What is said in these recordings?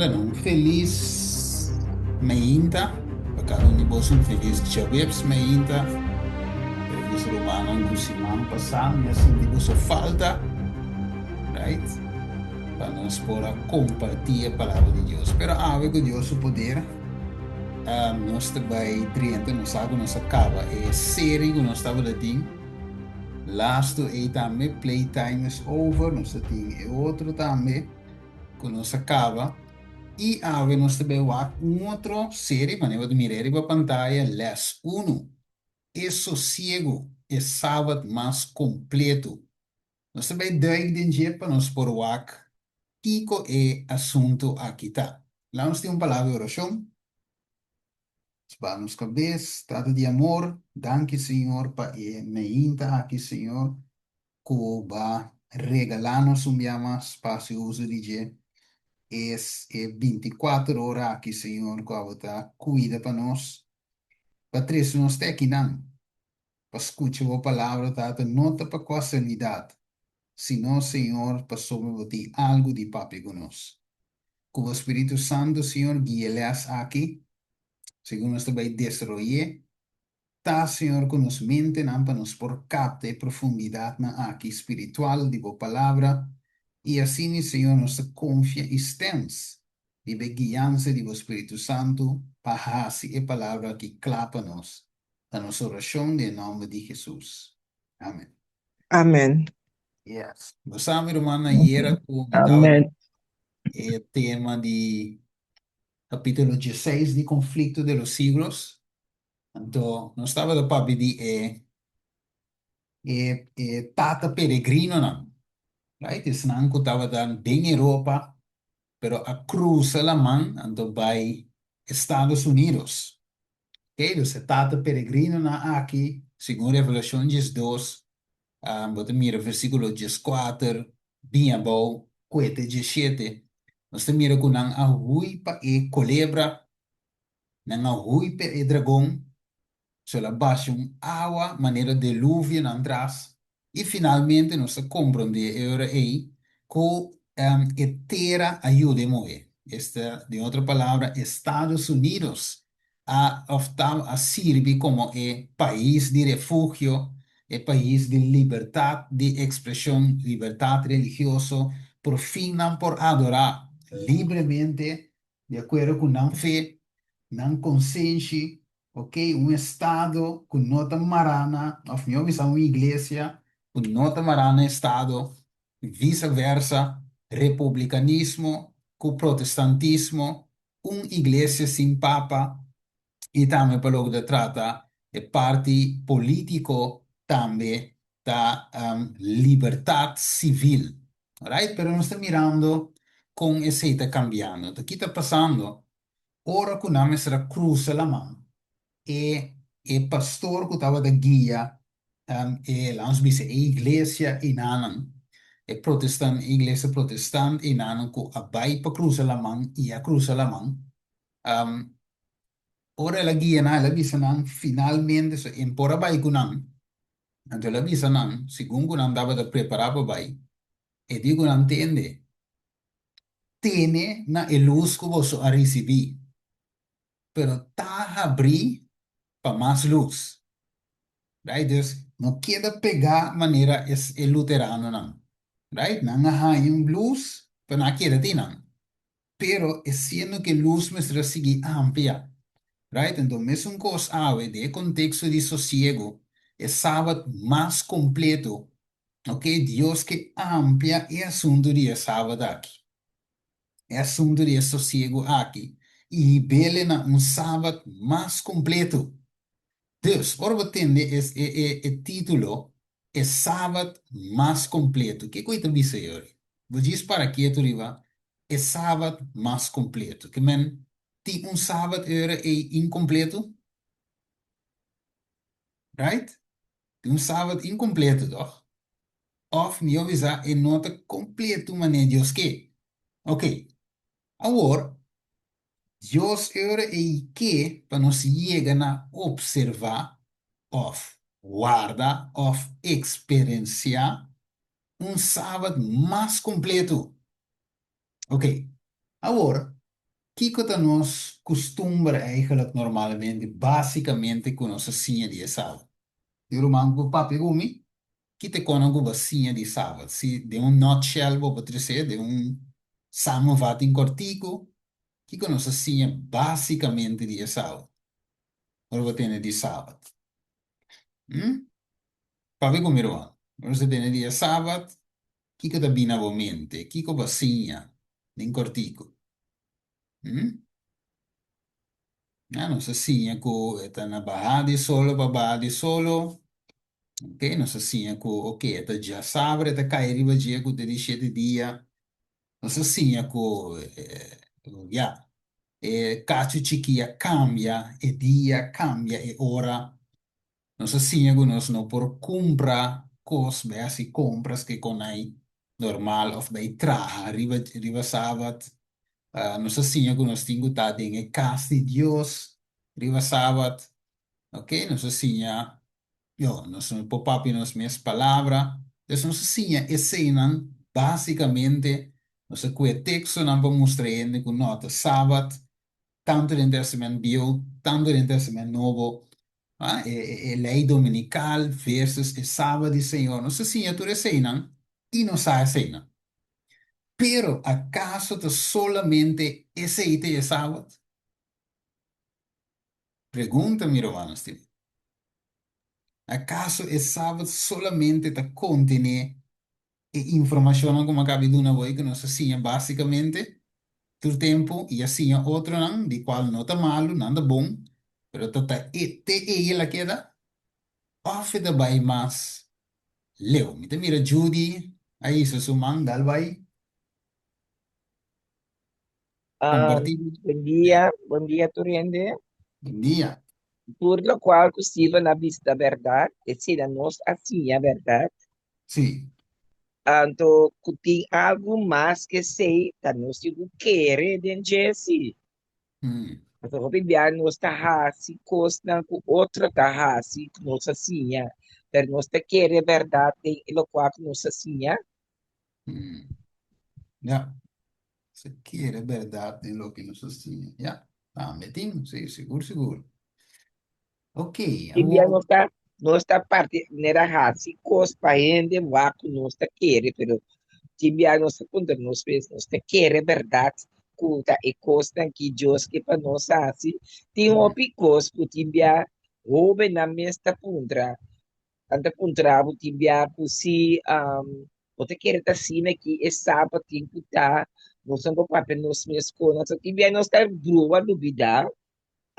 Bueno, un felis meinta pa kada un di boso, un felis djaweps meinta. Pero nos rumannan ku siman pasá mi a sinti boso falta, right? Pa nos por a kompartí e palabra di Dios. Pero awe ku Dios su poder, nos ta bai drenta, nos sa ku nos a kaba e seri ku nos tabata tin. Lastu ei tambe, Playtime is Over, nos ta tin e otro tambe. Ku nos a kaba i awe nos ta bai wak un otro serie manera bo ta mira riba pantaya, Les unu, E sosiego, e Sabat mas kompleto. Nos ta bai duik den dje pa nos por wak kiko e asuntu aki ta. Laga nos tin un palabra di orashon. Nos baha nos kabes. Tata di amor, danki Señor pa e meinta aki Señor. Ku ba regalá nos un bia mas pa hasi uso di dje es e binti kuater ora aki, Señor, ku abo ta kuida pa nos, pa trese nos te akinan, pa skucha bo palabra, Tata, no ta pa kuasalidat, sino, Señor, pasobra bo tin algu di papia ku nos. Ku bo Spiritu Santu, Señor, guia e lès aki, segun nos ta bai desaroy'é. Ta, Señor, ku nos mentenan pa nos por kapta e profundidatnan aki spiritual di Bo Palabra, i asina, Señor, nos ta konfia i stens riba e guiansa di Bo Spiritu Santu pa hasi e Palabra aki kla pa nos. Ta nos orashon den e nòmber di Hesus. Amen. Amen. Yes. Bo sa, mi rumannan, ayera ku mi tabata Amen. e tema di kapítulo dieseis di Conflicto de los Siglos. Anto nos tabata papia di e e e tata peregrinonan, right? Esnan ku tabata den Europa pero a krusa laman anto bai Estados Unidos. Okay, dus e tata peregrinonan aki, segun Revelashon 12, bo ta mira versíkulo 14 bin abou kuete 17, nos ta mira ku nan a hui pa e kolebra. Nan a hui pa e dragon, so el a basha un awa manera deluvio nan tras, i finalmente nos ta komprondé e ora ei ku e tera a yuda e muhé. Esta, den otro palabra, Estados Unidos a òf ta a sirbi komo e pais di refugio, e pais di libertat di ekspreshon, libertat religioso, por fin nan por adorá libremente di akuerdo ku nan fe, nan konsenshi, ok, un estado ku no ta mará na, òf mihó bisa un iglesia ku no ta mará na estado, visa versa, republikanismo ku protestantismo, un iglesia sin papa, i tambe pa loke ta trata e parti polítiko tambe ta libertat sivil. Alright, pero nos ta mirando kon esei ta kambiando. Ta ki ta pasando? Ora ku nan mester a krusa laman, e e pastor ku tabata guia e laat nos bisa e iglesia einanan, e protestant, e iglesia protestant einanan ku a bai pa krusa laman i a krusa laman, ora el a guia nan, el a bisa nan finalmente, so e por a bai ku nan, Anto el a bisa nan, segun ku nan tabata prepará pa bai, e di ku nan tende, Tene na e lus ku boso a risibí, pero ta habrí pa mas lus. Right? Dus, no keda pegá manera es e luteranonan. Right? Nan a haña un lus, pero nan a keda tin nan. Pero e siendo ku e lus mester a sigui amplia. Right? Anto mesun kos awe den e konteksto di sosiego, e sabat mas kompleto, ok, Dios ke amplia e asuntu di e sabat aki, e asuntu di e sosiego aki, i hib'el na un sabat mas kompleto. Dus, ora bo tende e e e título, E Sabat Mas Kompleto, kiko e ta bisa yori? Bo djis para ketu riba e Sabat mas kompleto. Ke men tin un Sabat ora ei inkompleto? Right? Tin un Sabat inkompleto, tòg? Òf mihó bisa e no ta kompleto manera Dios ke. Oké, awor Dios e ora ei ke pa nos yega na opservá òf warda òf eksperensiá un Sabat mas kompleto. Oké, awor. Kiko ta nos kustumber eigenlijk normalmente, básikamente ku nos a siña di e sabat? Di ruman ku papia ku mi, ki ta e konan ku bo a siña di sabat? Si den un nutshell bo por tres'é, den un samenvatting kòrtiku, kiko nos a siña básikamente di e sabat? Ora bo tende di sabat. Hm? Papia ku mi ruman, ora bo tende di e sabat, Kiko ta bini na bo mente? Kiko bo a siña den kòrtiku? Hm? Ya, nos a siña ku e ta na baha di solo pa baha di solo. Ok, nos a siña ku, ok, e ta djasabra, e ta kai riba dje ku ta di shete dia. Nos a siña ku, ya, e kachu chikí a kambia e dia, kambia e ora. Nos a siña ku nos no por kumpra kos bai hasi kompras ke konai normal òf bai traha riba riba sabat. Nos a siña ku nos tin ku ta den e kas di Dios riba sabat. Ok, nos a siña, yo, nos no por papia nos mes palabra. Entonces nos a siña eseinan básikamente. Nos a kue tekstonan pa mustra hende ku no ta sabat, tantu den Tèstamènt Bieu, tantu den Tèstamènt Nobo. Ah, e, e, e lei dominikal versus e Sabat di Señor. Nos a siña tur eseinan i nos sa eseinan. Pero akaso ta solamente esei ta e Sabat? Pregunta mi rumannan stimá. Akaso e Sabat solamente ta kontené e informashonnan ku mi a kabi duna bo ei ku nos a siña básikamente tur tempu i a siña otronan di kual no ta malu, nan ta bon, pero ta ta e te ei el a keda òf e ta bai mas leu. Mi ta mira Judy a hisa su man, dal bai kompartí. Buen dia, buen dia tur hende. Buen dia. Tur lokual ku Steven a bisa ta bèrdat, esei nos a siña bèrdat. Sí. Anto ku tin algu mas ke esei, ta nos tin ku kere den dje sí. Pasobra hopi bia nos ta hasi kosnan ku otro ta hasi ku nos a siña, pero nos ta kere bèrdat den e lokual ku nos a siña. Ya. Se kere bèrdat den loke nos a siña. Ya. Tambe tin, sí, sigur sigur. Ok, Tin bia awor. nos ta nos ta parti manera hasi kos pa hende wak ku nos ta kere, pero tin bia nos ta puntra nos mes, nos ta kere bèrdat ku ta e kosnan ki Dios ke pa nos hasi? Tin hopi kos ku tin bia hóbennan mes ta puntra, nan ta puntra bo tin bia ku si bo ta kere ta asina ki e sabat tin ku ta, nos no por papia nos mes kosnan, so tin bia nos ta brua lubida.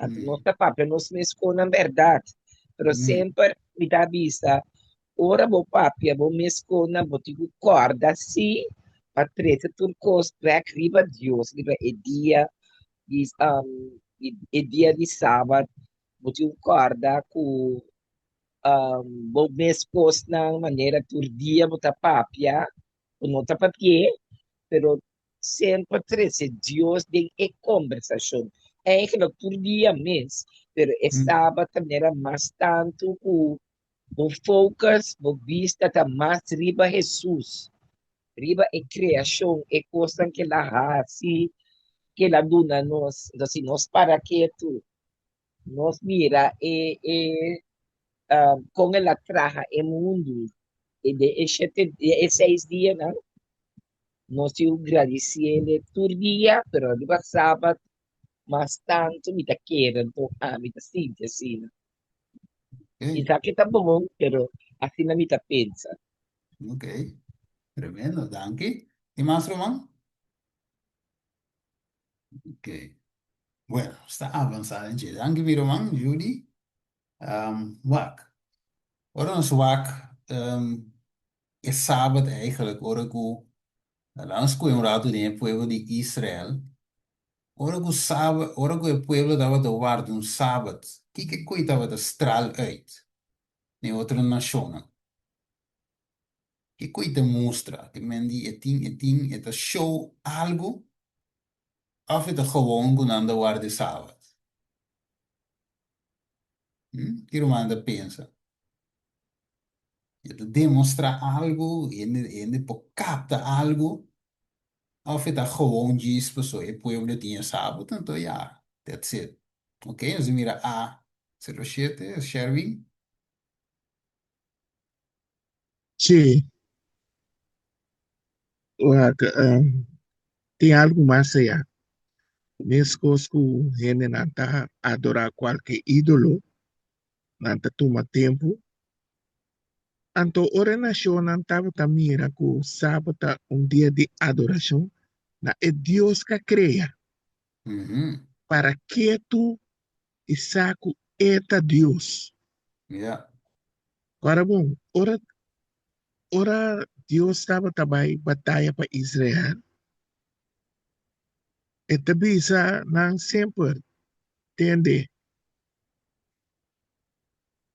Anto nos ta papia nos mes konan bèrdat. Pero semper mi ta bisa, ora bo papia bo mes konan, bo tin ku kòrda sí pa trese tur kos bèk riba Dios, riba e dia di e dia di sabat. Bo tin ku kòrda ku bo mes kosnan manera tur dia bo ta papia, bo no ta papi'é, pero Semper trece Dios den e combersacion. Eigenlijk tur dia mes, pero e Sabat ta manera mas tantu cu bo focus, bo bista ta mas riba Jesus, riba e creacion, e cosnan cu el a haci, cu el a duna nos. Entonces si nos para ketu, nos mira e e con el a traha e mundu den e shete, den e seis dianan, Nos tin ku gradisiele tur dia, pero riba sabat mas tantu mi ta kere, anto ami ta sinti asina. Kisas ke ta bon, pero asina mi ta pensa. Ok, tremendo, danki. Tin mas ruman? Ok, bueno, nos ta avansa den dje. Danki mi ruman Judy. Wak, ora nos wak e sabat eigenlijk ora ku laat nos kohe un ratu den e pueblo di Israel, ora ku sabat, ora ku e pueblo tabata warda un sabat, kiko e koi tabata stral uit na e otro nashonnan? Ke koi ta mustra? Ke men di e tin e tin e ta show algu òf e ta gewoon ku nan ta warda e sabat? Ki ruman ta pensa? E ta demostrá algu, hende hende por kapta algu. Òf e ta gewoon djis pasobra e pueblo tin e sabat, anto ya, that's it. Ok, nos a mira A 07, Sherwin. Sí. Wak, tin algu mas ayá. Meskos ku hendenan ta adorá kualke ídolo, nan ta tuma tempu. Anto ora e nashonnan tabata mira ku sabat ta un dia di adorashon na e Dios ku a krea, para ketu i sa ku e ta Dios. Ora bon, ora ora Dios tabata bai bataya pa Israel, e ta bisa nan semper, Tende,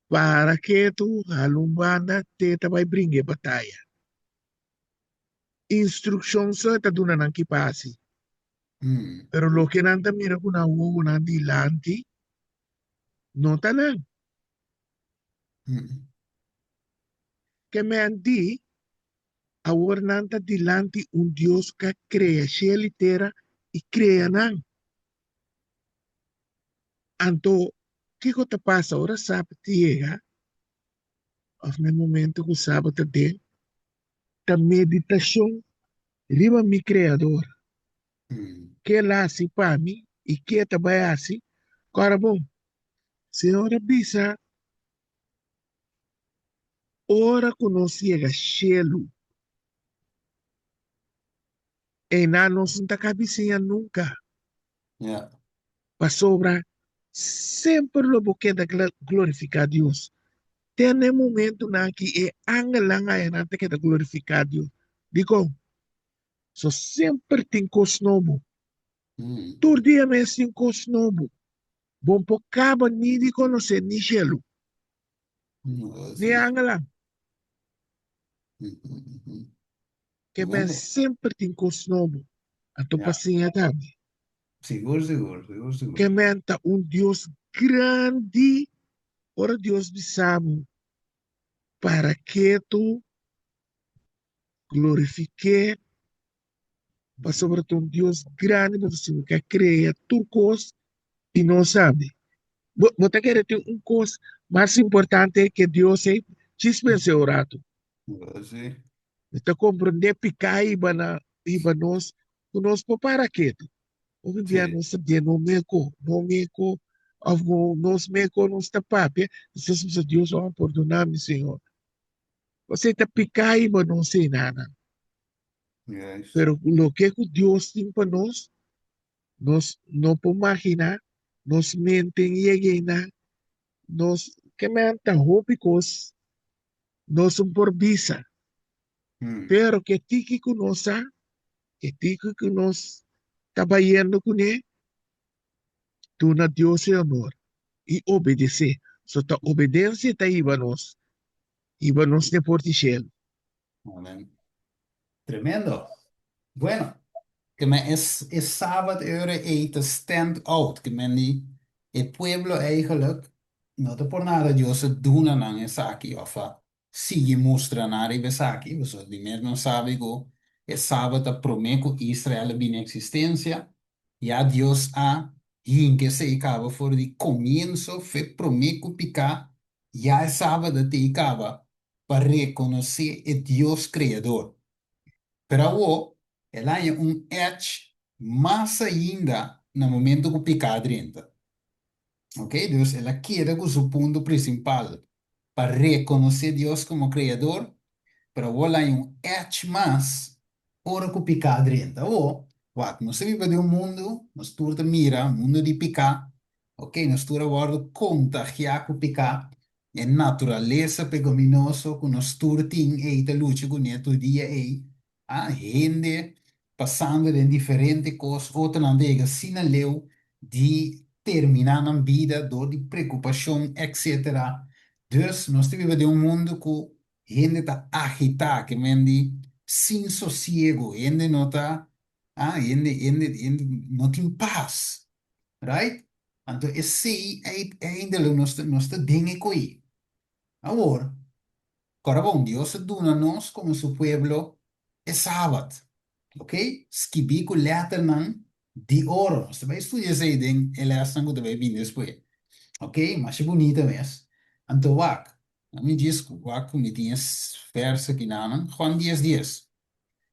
para ketu, hala un banda, te ta bai bringa e bataya. Instrukshon so e ta duna nan ki pa hasi. Pero loke nan ta mira ku nan wowonan dilanti no ta nan. Ke men di, awor nan ta dilanti un Dios ku a krea shel i tera i krea nan. Anto, kiko ta pasa ora sabat yega, òf na e momento ku sabat ta den? Ta meditashon riba mi Kreador, ke el a hasi pa mi i ke e ta bai hasi. Kòrda bon, Señor a bisa, Ora ku nos yega shelu, einan nos no ta kabi siña nunka. Pasobra semper lo bo keda glorifiká Dios. Te na e momentunan ki e angelnan ayanan ta keda glorifiká Dios. Dikon? So semper tin kos nobo. Tur dia mes tin kos nobo. Bo no por kaba ni di konosé ni shelu, ni e angelnan. Ke men semper tin kos nobo. Anto pa siña tambe. Sigur, sigur, sigur, sigur. Ke men ta un Dios grandi. Ora Dios bisa bo, para ketu, glorifik'é, pasobra ta un Dios grandi, bo ta sibi ku a krea tur kos i nos sabi. Bo, bo ta kere tin un kos mas importante ke Dios ei? Djis pensa un ratu. Sí. Mi ta komprendé piká hiba na hiba nos ku nos por para ketu. Hopi bia Sí. nos ta den no meko, no meko, òf no nos meko nos ta papia, despues nos bisa Dios, oh, pordoná mi, Señor. Pasobra ta piká hiba nos einan. Juist. Pero loke ku Dios tin pa nos, nos no por maginá, nos mente n yega einan, nos ke men ta hopi kos nos n por bisa. Pero ke tiki ku nos sa, ke tiki ku nos ta bayendo kuné, duna Dios e honor i obedesé. So ta obedensia ta hiba nos, hiba nos n'e por di shelu. Amen. Tremendo. Bueno, ke men es e Sabbat ora ei ta stand out, ke men di e pueblo eigenlijk no ta por nada Dios a duna nan esaki of a sigui mustra nan riba esaki, pasobra di mes nos sabi ku e Sabbat ta prome ku Israel a bini eksistensia, ya Dios a hinka esei kaba for di komienso fe prome ku piká, ya e Sabbat a tei kaba pa rekonosé e Dios Kreador. Pero awor, el a haña un edge mas ainda na momento ku piká a drenta. Ok, dus el a keda ku su punto prinsipal pa rekonosé Dios komo Kreador, pero awor el a haña un edge mas ora ku piká a drenta. Awor, wak, nos ta biba den un mundu, nos tur ta mira, mundu di piká, ok, nos tur a wòrdu kontagiá ku piká, E naturalesa pecaminoso cu nos tur tin ei ta lucha cune tur dia ei. A Hende pasando den diferente cos, otronan ta yega asina leu di termina nan bida door di preocupacion, etc. Dus nos ta biba den un mundo cu hende ta agita, ke men di sin sosiego, hende no ta, a hende hende hende no tin pas, right? Anto esei eindelijk nos ta, nos ta den e koe. Awor, kòrda bon, Dios a duna nos komo su pueblo e Sabat. Ok? Skibí ku lèternan di oro. Nos ta bai studia esei den e lèsnan ku ta bai bini despues. Ok? Masha bunita mes. Anto wak, mi djis wak ku mi tin e vèrs aki nanan, Juan dies dies.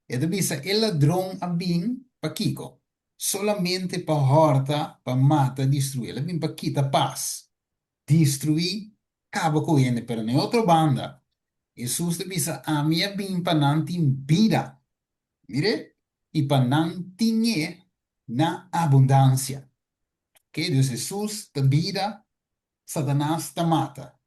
E ta bisa, E ladron a bin pa kiko? Solamente pa hòrta, pa mata, destruí. El a bin pa kita pas, destruí, kaba ku hende. Pero na e otro banda, Hesus ta bisa, Ami a bin pa nan tin bida, mire, i pa nan tin e na abundansia. Oke, dus Hesus ta bida, Satanas ta mata.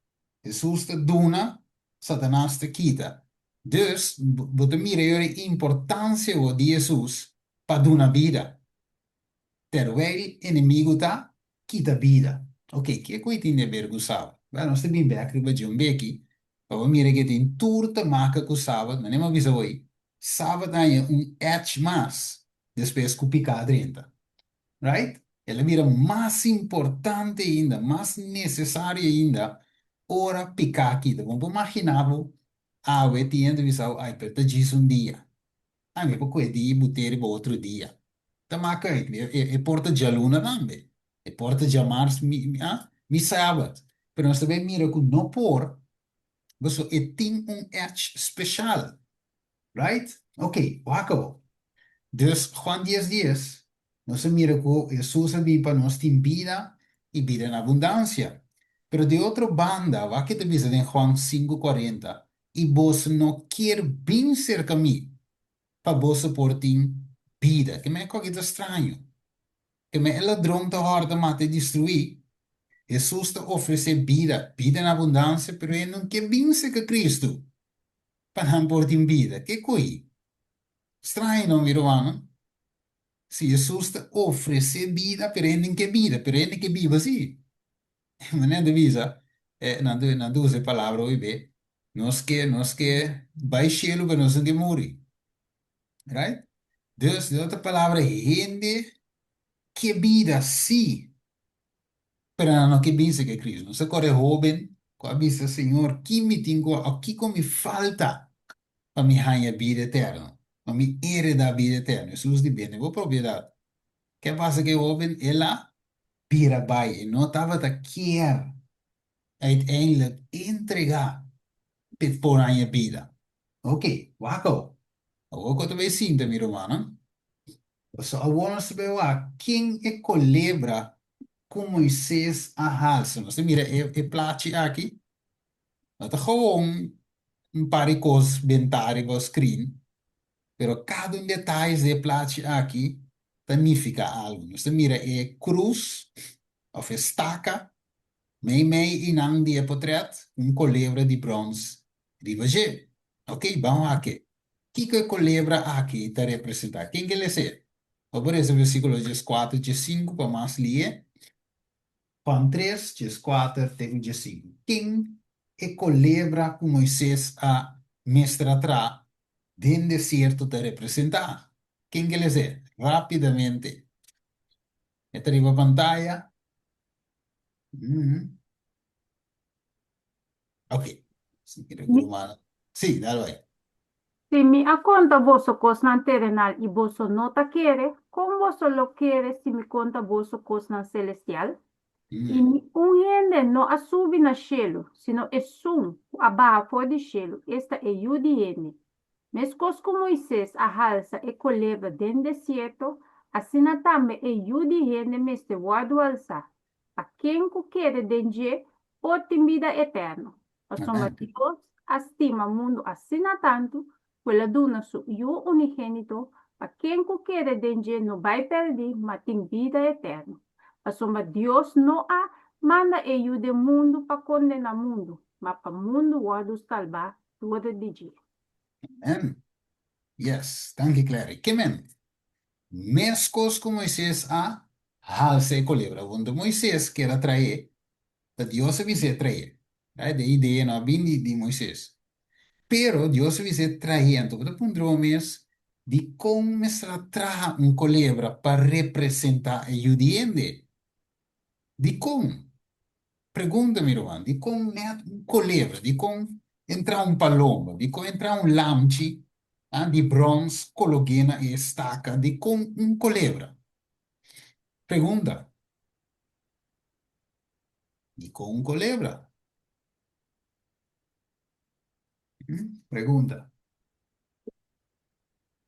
Hesus ta duna, Satanas ta kita. Dus, bo ta mira yora e importansia di Hesus pa duna bida. Terwijl enemigu ta kita bida. Ok, ke ku e tin di aber ku Sabat? Bel, nos ta bin bek riba dje un beki pa bo mira ke tin tur ta maka ku Sabat, manera mi a bisa hoy, Sabat a haña un edge mas despues ku piká drenta. Right? El a bira mas importante ainda, mas nesesario ainda ora piká kita. Bo por maginá bo awe tin hende bisa bo, ay, pero ta djis un dia. Ay, mi por kue di but'é riba otro dia. Ta maka uit, e por ta djaluna tambe, e por ta djamars, mi, ah, mi sabat. Pero nos ta bay mira ku no por, pasobra e tin un edge special. Right? Ok, wak awor. Dus, Juan dies dies, nos a mira ku Hesus a bin pa nos tin bida i bida na abundansia. Pero di otro banda, wak ke ta bisa den Juan sinku kuarenta, I boso no kier bin serka mi pa boso por tin bida. Ke men koki ta straño. Ke men e ladron ta hòrta, mata i destruí. Hesus ta ofresé bida, bida na abundansia, pero e no ke bin serka Kristu pa nan por tin bida. Ke ko'i? Straño no, mi rumannan? Si Hesus ta ofresé bida, pero hende no ke bida, pero hende ke biba sí. Manera ta bisa, nan ta nan ta usa e palabra hopi be, nos ke nos ke bai shelu pero nos no ke muri. Right? Dus, den otro palabra, hende ke bida sí, pero nan no ke binse ke Cristo. Nos ta kore hoben ku a bisa, Señor, ki mi tin ku o kiko mi falta pa mi haña bida eterno, pa mi heredá bida eterno? Hesus di, Bende bo propiedat. Ke pasa ku e hoben? El a bira bai. E no tabata kier uiteindelijk entregá p'e por haña bida. Oke, wak awor. Awor ku ta bai sinta, mi rumannan. Pasobra awor nos ta bai wak ken e kolebra ku Moises a halsa. Nos ta mira e plachi aki. No ta gewoon un par di kos bentá riba screen, pero kada un detayes di e plachi aki ta nifiká algu. Nos ta mira e krus òf e staka meimei einan di e potrèt ku un kolebra di bròns riba dje. Oke, ban wak e. Kiko e kolebra aki ta representá? Ken ke les'é? Bo por lesa versíkulo dieskuater, diesinku pa mas lié. Juan tres, dieskuater te ku diesinku. Ken e kolebra ku Moises a mester a traha den desierto ta representá? Ken ke les'é? Rápidamente. E ta riba pantaya. Ok. Si kere ku rumannan. Sí, dal bai. Si mi a konta boso kosnan terenal i boso no ta kere, kon boso lo kere si mi konta boso kosnan selestial? I ni un hende no a subi na shelu, sino esun ku a baha for di shelu, esta e Yu di hende. Meskos ku Moises a halsa e kolebra den desierto, asina tambe e Yu di hende mester wòrdu halsá, pa ken ku kere den dje por tin bida eterno. Pasobra Dios a stima mundu asina tantu ku el a duna su Yu unigénito pa ken ku kere den dje no bai pèrdí ma tin bida eterno. Pasobra Dios no a manda e Yu den mundu pa kondená mundu, ma pa mundu wòrdu salbá dor di dje. Amen. Yes, danki Clary. Ke men? Meskos ku Moises a halsa e kolebra, wonde Moises ker a traé, Ta Dios a bis'é traé. Right? E idea no a bin di, di Moisés. Pero Dios a bis'é traé. Anto bo ta puntra bo mes, dikon mester a traha un kolebra pa representá e yu di hende? Dikon? Pregunta mi ruman, dikon nèt un kolebra? Dikon entra un palomba? Dikon entra un lamchi? Ah, di brons kologé na e staka dikon un kolebra? Pregunta. Dikon un kolebra? Pregunta.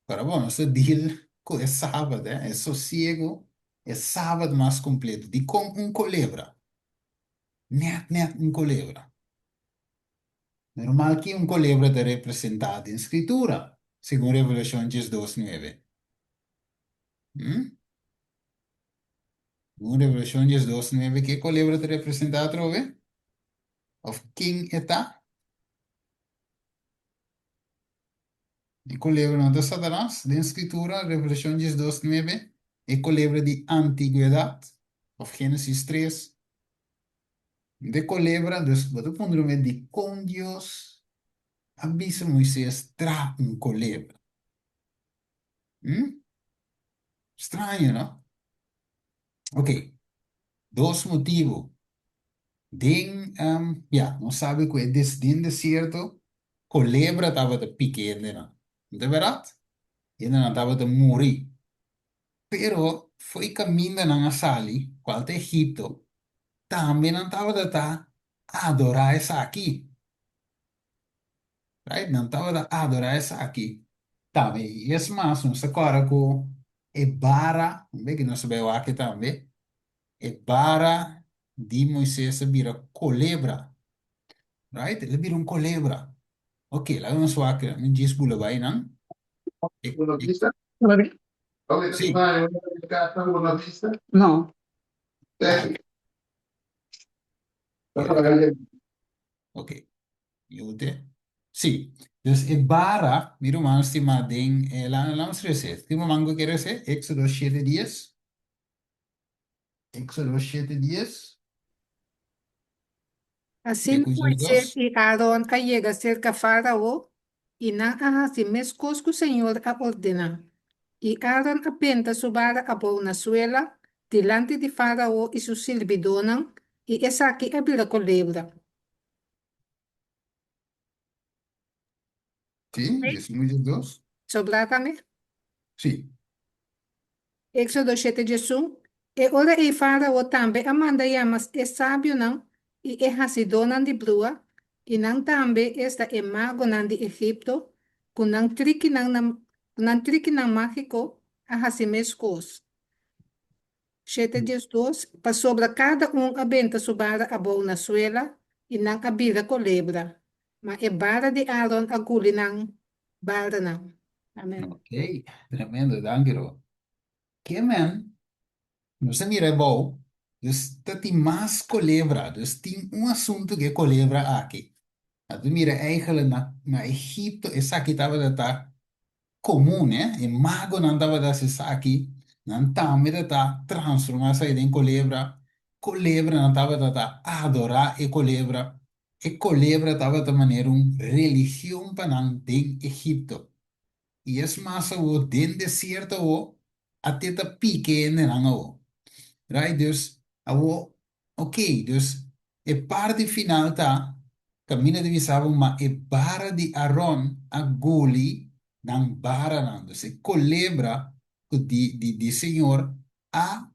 Pero bon, nos ta deal ku e sabat, eh? E sosiego, e sabat mas kompleto. Dikon un kolebra? Nèt nèt un kolebra. Normal ki un kolebra ta representá den Skritura, segun Revelashon 12, nuebe? Hm? Segun Revelashon 12, nuebe, ke kolebra ta representá atrobe? Òf ken e ta? E kolebra no ta Satanas? Den Skritura, Revelashon 12, nuebe, e kolebra di antigwedat, òf Génesis 3, De kolebra, dus bo ta puntra mi dikon Dios a bisa Moises traha un kolebra? Hm? Straño, no? Ok, dos motibu. Den, um, ya, nos sabi ku e des, den desierto kolebra tabata piki hendenan. No ta bèrdat? Hendenan tabata muri. Pero fo'i kaminda nan a sali, kual ta Egipto, tambe nan tabata ta adorá esaki. Right? Nan tabata adorá esaki tambe. I es mas, nos ta kòrda ku e bara, un bes ku nos a bai wak tambe, e bara di Moises a bira kolebra. Right? El a bira un kolebra. Ok, laga nos wak, mi djis bula bai nan. E, e, Sí. No. Ok. Mute. Sí. Dus e bara, mi ruman stima den, eh, la, la nos rese. Tin ruman ku ke rese? Éxodo 7:10. Éxodo 7:10. Asina Moisés i Aaron a yega serka Fárao, i nan a hasi meskos ku señor a ordená. I Aaron a benta su bara abou na suela dilanti di Fárao i su sirbidónan, i esaki a bira kolebra. Sí, 11 i 12. Sobrá tambe? Sí. Éxodo shete 11, E ora ei Fárao tambe a manda yama e sabionan i e hasidónan di brua, i nan tambe, esta e magonan di Egipto, ku nan trikinan ku nan trikinan mágiko a hasi meskos. Shete 12, Pasobra kada un a benta su bara abou na suela, i nan a bira kolebra, ma e bara di Aaron a guli nan baranan. Amen. Ok, tremendo, danki Ro. Ke men, nos a mira abou, dus ta tin mas kolebra, dus tin un asuntu ku e kolebra aki. A ta mira eigenlijk na na Egipto esaki tabata ta komun, eh? E magonan tabata hasi esaki, nan tambe ta ta transformá esaki den kolebra. Kolebranan tabata ta adorá e kolebra. E kolebra tabata manera un religion pa nan den Egipto. I es mas awor den desierto awor a te ta pike hendenan awor. Right? Dus awor, ok, dus e parti final ta kaminda di bisa bo ma e bara di Aron a guli nan baranan. Dus e kolebra ku di di di Señor a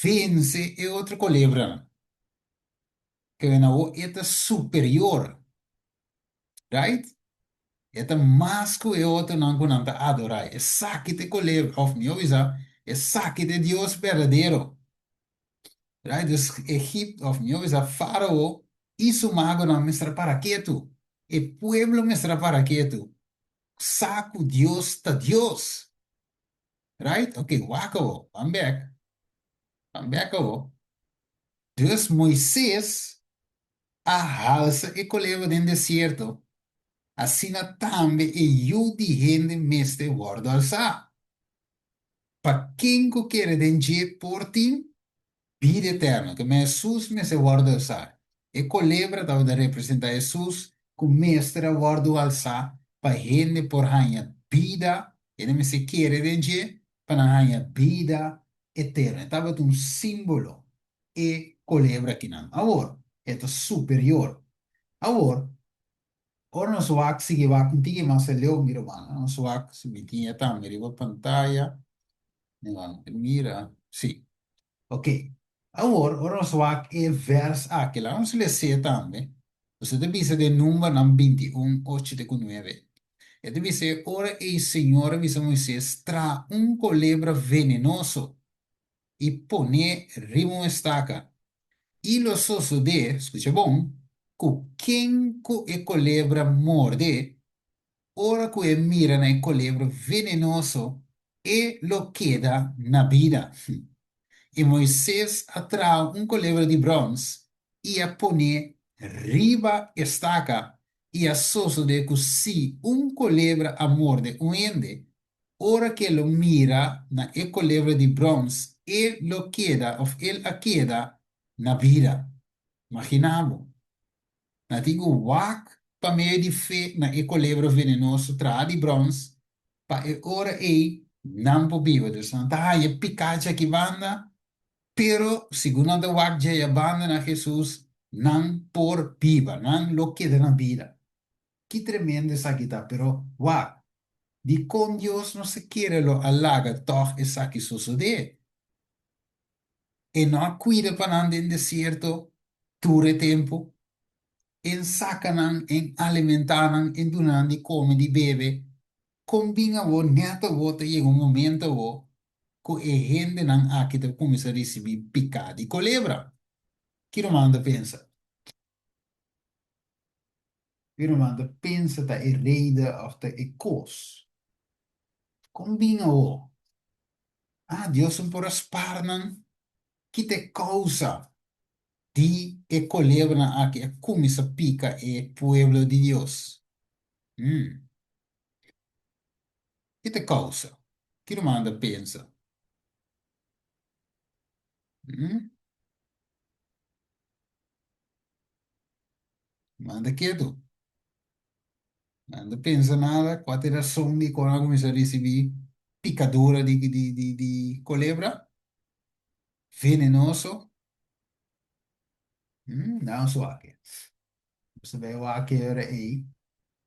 vense e otro kolebranan. Kende awor e ta superior. Right? E ta mas ku e otronan ku nan ta adorá. Esaki ta e kolebra, òf mihó bisa, esaki ta e Dios berdadero. Right? Dus Egipto, òf mihó bisa, Fárao i su magonan mester a para ketu. E pueblo mester a para ketu. Sa ku Dios ta Dios. Right? Ok, wak awor. Ban bèk. Ban bèk awor. Dus Moises a halsa e kolebra den desierto, asina tambe e Yu di hende mester wòrdu alsá, pa ken ku kere den dje por tin bida eterno. Keme Hesus mester wòrdu alsá. E kolebra tabata representá Hesus ku mester a wòrdu alsá pa hende por haña bida, hende mester kere den dje pa nan haña bida eterno. E tabata un símbolo e kolebra kinan. Awor, e ta superior. Awor, Ora nos wak sigui wak un tiki mas aleu, mi rumannan, nos wak si mi tin e tambe riba pantaya. Mi wak mira, sí. Ok, awor ora nos wak e vers aki, laga nos les'é tambe. Nos ta bisa den Numbernan 21, ocho te ku nuebe. E ta bisa e ora ei Señor a bisa Moisés, Traha un kolebra venenoso i pon'é riba un estaka. I lo sosodé, skucha bon, ku ken ku e kolebra morde, ora ku e mira na e kolebra venenoso, e lo keda na bida. I Moises a traha un kolebra di bròns i a pon'é riba e staka, i a sosodé ku si un kolebra a morde un hende, ora ku e lo mira na e kolebra di bròns, e lo keda òf el a keda na bida. Maginá bo! Nan tin ku wak pa medio di fe na e kolebra venenoso traha di bròns, pa e ora ei nan por biba. Dus nan ta haña piká djaki banda, pero segun nan ta wak djaya banda na Hesus, nan por biba, nan lo keda na bida. Ki tremendo esaki ta! Pero wak, dikon Dios no sa kere lo a laga tòg esaki sosodé? E no a kuida pa nan den desierto tur e tempu? En saka nan, en alimentá nan, en duna nan di kome, di bebe. Kon bin awor, nèt awor ta yega un momento awor ku e hendenan aki ta kuminsá risibí piká di kolebra. Ki ruman ta pensa? Ki ruman ta pensa ta e reden òf ta e kos? Kon bin awor? Ah, Dios no por a spar nan? Ki ta e kousa di e kolebranan aki a kuminsá pika e pueblo di Dios? Hmm. Ki ta e kousa? Ki ruman ta pensa? Hmm. Manda ketu. Nan ta pensa nada, kua ta e rason di kon a kuminsá risibí pikadura di di di di kolebra venenoso? Hmm, nan su wak. Nos ta bai wak e ora ei.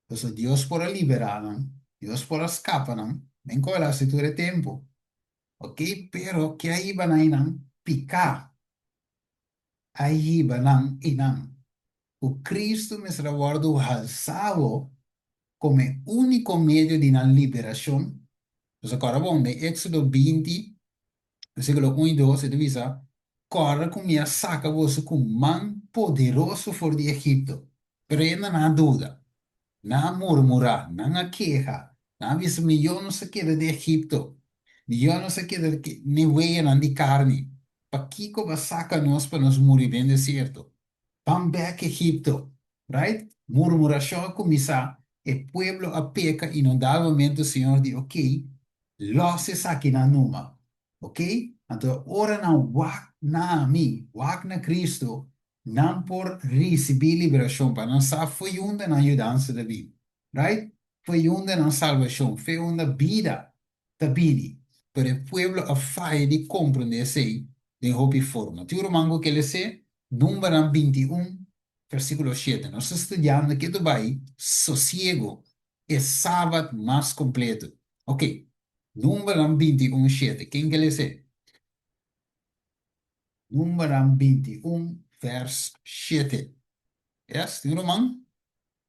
Pasobra Dios por a liberá nan, Dios por a skapa nan, men ku el a hasi tur e tempu. Ok, pero ke a hiba nan einan? Piká a hiba nan einan. Ku Kristu mester a wòrdu halsá bo komo e úniko medio di nan liberashon. Nos a kòrda bon, den Éksodo 20, versíkulo un i dos, e ta bisa, Kòrda ku mi a saka boso ku man poderoso for di Egipto. Pero ainda nan a duda, nan a murmurá, nan a keha, nan a bisa, Mihó nos a keda den Egipto, mihó nos a keda n'e weyanan di karni. Pakiko bo a saka nos pa nos muri den desierto? Ban bek Egipto. Right? Murmurashon a kuminsá, e pueblo a peka i no dal momento Señor di ok, lòs esakinan numa. Ok? Anto ora nan wak na mi, wak na Cristo, nan por risibí liberashon pa nan sa fo'i unda nan yudansa ta bini. Right? Fo'i unda nan salbashon, fo'i unda bida ta bini, pero e pueblo a faya di komprondé esei den hopi forma. Tin un ruman ku ke les'é Numbernan 21, versíkulo shete. Nos ta studiando ke ta bai sosiego, e sabat mas kompleto. Oke, Numbernan 21, shete. Ken ke les'é? Numbernan 21, vers shete. Yes, tin un ruman?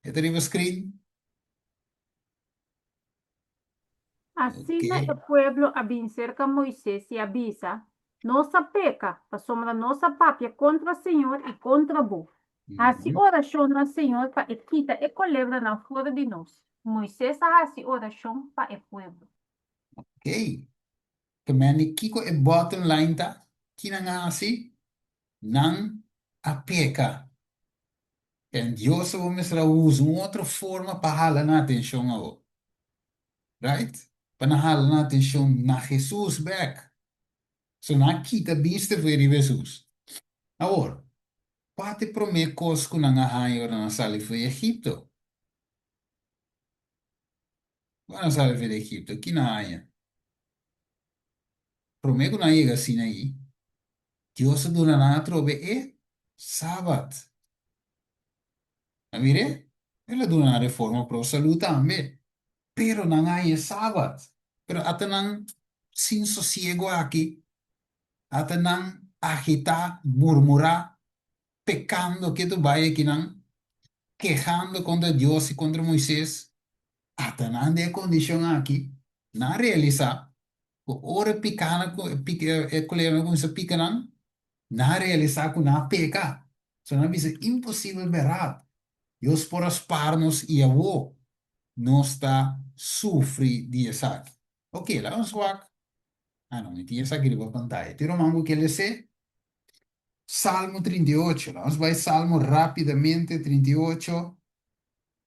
E ta riba screen? Asina e pueblo a bin serka Moises i a bisa, Nos a peka, pasobra nos a papia kontra señor i kontra bo. Hasi orashon na señor pa e kita e kolebranan for di nos. Moises a hasi orashon pa e pueblo. Ok. Ke mende kiko e bottom line ta? Ki nan a hasi? Nan a peka. En Dios a bo mester a usa un otro forma pa hala nan atencion awor. Right? Pa nan hala nan atencion na Jesus bek. So nan a kita bista for riba Jesus. Awor, kua ta e prome kos ku nan a haña ora nan a sali for di Egipto? Ora nan a sali for di Egipto, ki nan a haña? Prome ku nan a yega Sinaí, Dios a duna nan atrobe e Sabat. A mir'é? El a duna nan reforma pro salú tambe. Pero nan a haña e Sabat. Pero ata nan sin sosiego aki. Ata nan agitá, murmurá, pekando ketu bai akinan, kehando kontra Dios i kontra Moises. Ata nan den e kondishon aki, nan a realisá ku ora e pikánan e kolebranan kuminsá pika nan, nan a realisá ku nan a peka. So nan a bisa, Imposibel bèrdat! Dios por a spar nos i awor nos ta sufri di esaki. Oke, laga nos wak. Ah no, mi tin esaki riba pantaya. Tin ruman ku ke les'é? Salmo 38. Laga nos bai Salmo rápidamente, 38.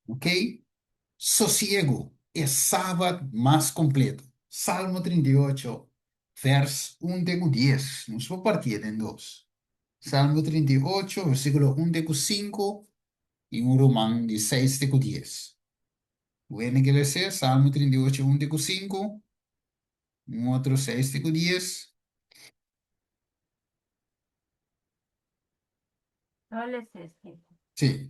Ok? Sosiegu, e Sabat mas kompleto. Salmo 38, vèrs un te ku dies. Nos por partié den dos. Salmo 38, versíkulo un te ku sinku i un ruman di seis te ku dies. Wende ke les'é, Salmo 38, un te ku sinku, un otro seis te ku dies. Lo les'é, sí. Sí.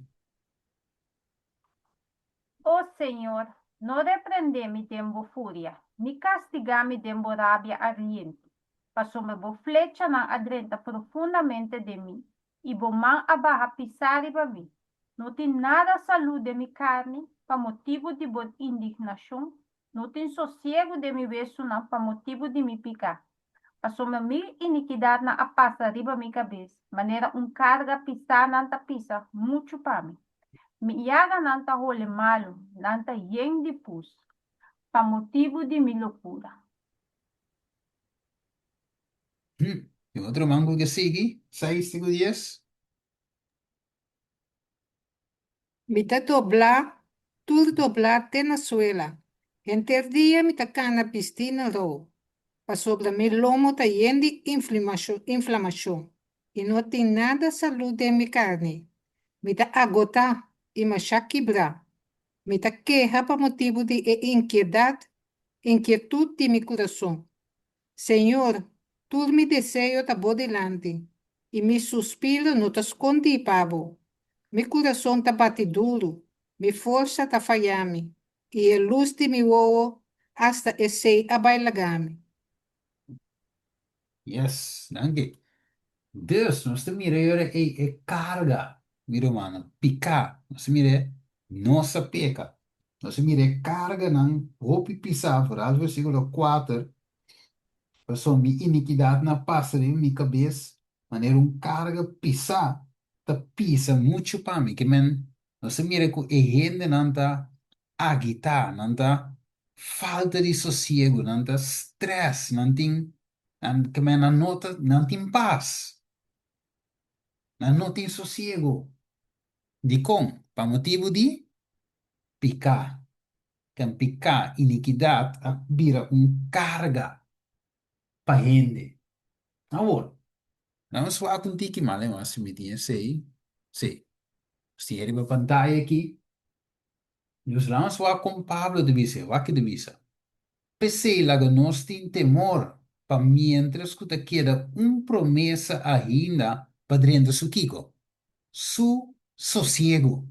O Señor, no reprendé mi den bo furia, ni kastigá mi den bo rabia ardiente, pasobra bo flechanan a drenta profundamente den mi, i bo man a baha pisá riba mi. No tin nada salú den mi karni pa motibu di bo indignashon, no tin sosiegu den mi wesunan pa motibu di mi piká. Pasobra mi inikidatnan a pasa riba mi kabes, manera un karga pisá nan ta pisa muchu pa mi. Mi yaganan ta hole malu, nan ta yen di pus, pa motibu di mi lokura. Hm, e otro man ku ke sigui, seis te ku dies. Mi ta doblá, tur doblá te na suela. Henter dia mi ta kana bistí na rou, pasobra mi lomo ta yen di inflamashon i no tin nada salú den mi karni. Mi ta agotá i mashá kibrá. Mi ta keha pa motibu di e inkiedat, inkietut di mi kurason. Señor, tur mi deseo ta bo dilanti, i mi suspiro no ta skondí pa bo. Mi kurason ta bati duru, mi forsa ta faya mi, i e lus di mi wowo, asta esei a bai laga mi. Yes, danki. Dus, nos ta mira e ora ei e karga, mi rumannan, piká. Nos ta mira e nos a peka. Nos ta mira e karganan hopi pisá, foral versíkulo kuater, Pasobra mi inikidatnan a pasa riba mi kabes manera un karga pisá ta pisa muchu pa mi. Ke men, nos ta mira ku e hendenan ta agitá, nan ta falta di sosiegu, nan ta strès, nan tin, nan ke men nan no ta, nan tin pas, nan no tin sosiegu. Dikon? Pa motibu di piká. Ken piká, inikidat a bira un karga pa hende. Awor, nan a swak un tiki mal, e mas si mi tin esei, sí, nos tin e riba pantaya aki. Dus nan a swak kon Pablo ta bisa, wak ke ta bisa, P'esei laga nos tin temor pa miéntras ku ta keda un promesa ainda pa drenta su kiko? Su sosiegu.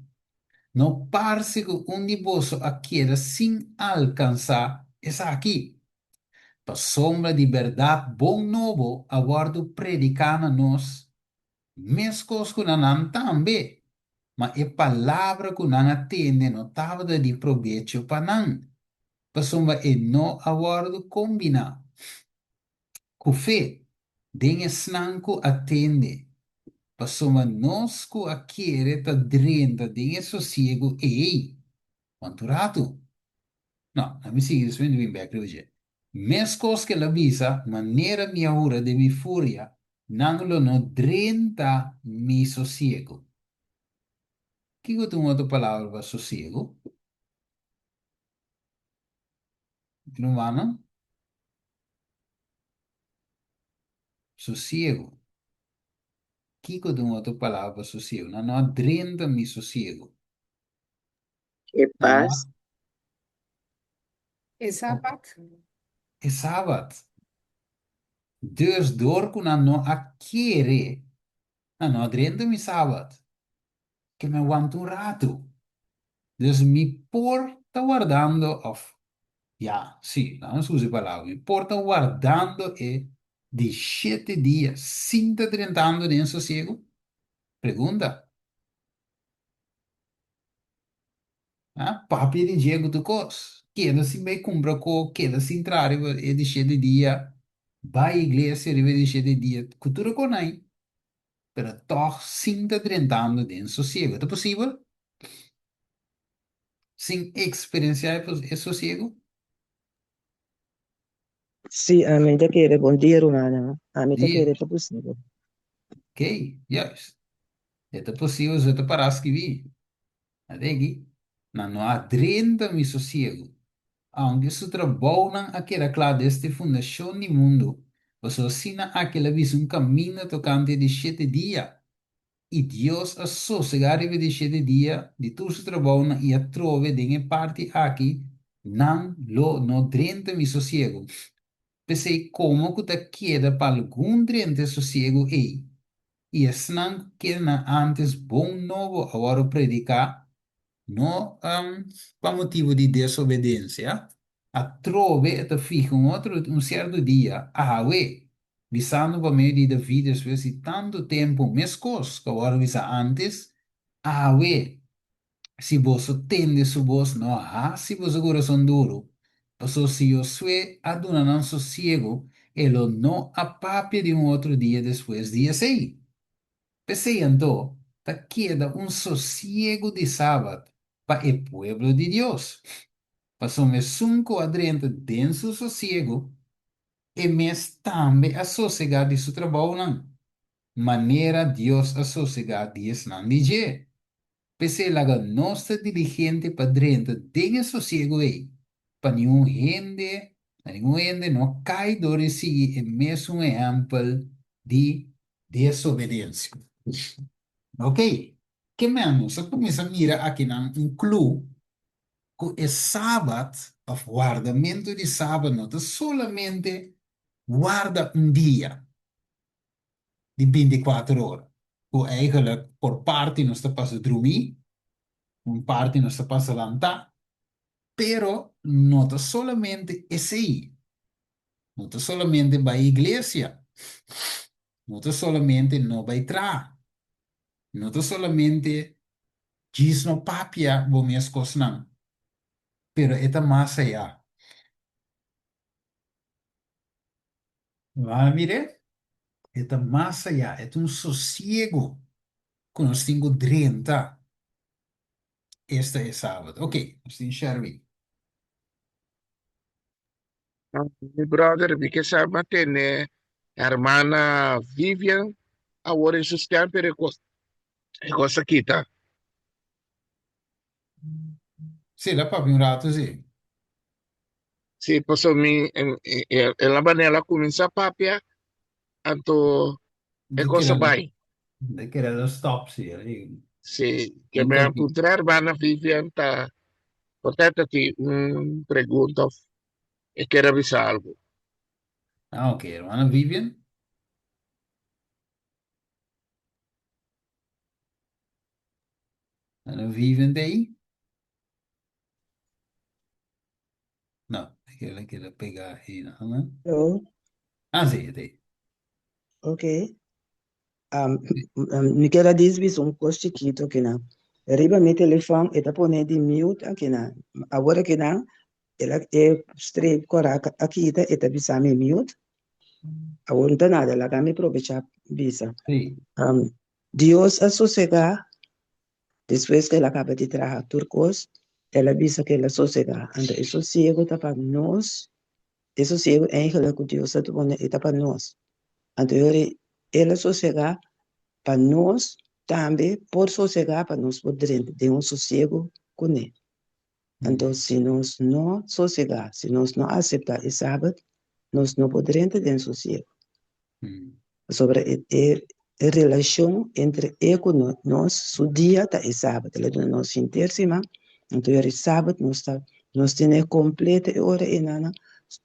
No parse ku un di boso a keda sin alkansá esaki. Pasobra di bèrdat bon nobo a wòrdu prediká na nos meskos ku na nan tambe, ma e palabra ku nan a tende no tabata di probecho pa nan, pasobra e no a wòrdu kombiná ku fe den esnan ku a tende, pasobra nos ku a kere ta drenta den e sosiegu ei. Kuantu ratu? No, na mi sigui despues mi ta bin bek riba dje. Meskos ku el a bisa, Manera mi a hura den mi furia, nan lo no drenta mi sosiegu. Kiko ta un otro palabra pa sosiegu? Rumannan? Sosiegu. Kiko ta un otro palabra pa sosiegu? Nan no a drenta mi sosiegu. E pas. E sabat. E sabat. Dus dor ku nan no a kere, nan no a drenta mi sabat. Ke mi a wanta un ratu. Dus mi por ta wardando òf, ya, sí, laga nos usa e palabra, mi por ta wardando e di shete dia sin ta drentando den sosiegu? Pregunta. Ah, papia di dje ku tur kos. Keda sin bai kumpra ko, keda sin traha riba e di shete dia, bai iglesia riba e di shete dia, ku tur e konai, pero tòg sin ta drentando den sosiegu. Ta posibel? Sin eksperensiá e sosiegu? Sí, ami ta kere. Bon dia, rumannan. Ami ta Dia. kere ta posibel. Ok, juist. E ta posibel, so e ta pará skibí. Adegi, nan no a drenta mi sosiegu, aunke su trabounan a keda kla desde fundashon di mundu, pasobra asina aki el a bisa un kaminda tokante di shete dia, i Dios a sosegá riba di shete dia di tur su trabounan i atrobe den e parti aki nan lo no drenta mi sosiegu. P'esei komo ku ta keda pa algun drenta e sosiegu ei, i esnan ku kende ántes bon nobo a wòrdu prediká, no pa motibu di desobedensia, atrobe e ta fiha un otro un sierto dia, awe, bisando pa medio di David despues di tantu tempu meskos ku a wòrdu bisá ántes, Awe, si boso tende su bos, no hasi boso kurason duru, pasobra si Josué a duna nan sosiegu, e lo no a papia di un otro dia despues di esei. P'esei anto, ta keda un sosiegu di sabat pa e pueblo di Dios, pasobra esun ku a drenta den su sosiegu, e mes tambe a sosegá di su trabounan, manera Dios a sosegá di esnan di dje. P'esei laga nos ta diligente pa drenta den e sosiegu ei, pa niun hende, pa ningun hende no kai dor di sigui e mesun ehèmpel di desobedensia. Ok, ke men nos a kuminsá mira akinan un klu ku e Sabat òf wardamentu di Sabat no ta solamente warda un dia, di bintikuater ora, ku eigenlijk por parti nos ta pasa drumí, un parti nos ta pasa lantá, pero no ta solamente esei, no ta solamente bai iglesia, no ta solamente no bai traha, no ta solamente djis no papia bo mes kosnan, pero e ta mas ayá. Wak mir'é, e ta mas ayá, e ta un sosiego ku nos tin ku drenta esta e sabat. Ok, nos tin Sherwin. Mi brother, mi ke sa mantene hermana Vivian awor en su stem, pero e kos, e kos a kita. Sí, el a papia un rato, sí. Sí, paso mi, en la manera la cuminsa papia, anto e De cosa kere bai. de kere lo stop, sí. Sí, que Un me cortito. puntra hermana Vivian ta, por ta ti un pregunta of e quiere avisar algo. Ah, ok, hermana Vivian. Hermana Vivian de ahí? No, e keda pega ei na. Hello, Ah, sí, e ta ei. ok. Um, mi kier a bisa un kos chikito akinan. Riba mi telefòn e ta pone di mute akinan. Awor akinan el a e streep kòrá a kita e ta bisa mi mute. Awor no ta nada, laga mi probechá bisa. Sí. Um, Dios a sosegá Despues ku el a kaba di traha tur kos, el a bisa ku el a sosegá. Anto e sosiegu ta pa nos, e sosiegu eigenlik ku Dios a duna e ta pa nos. Anto e ora el a sosegá pa nos tambe por sosegá, pa nos por drenta den un sosiegu kuné. Anto si nos no sosegá, si nos no aseptá e sabat, nos no por drenta den sosiegu. Pasobra e e relashon entre e ku nos, su dia ta e sabat. El a duna nos henter siman, anto e ora e sabat nos ta nos tene kompleto e ora einanan,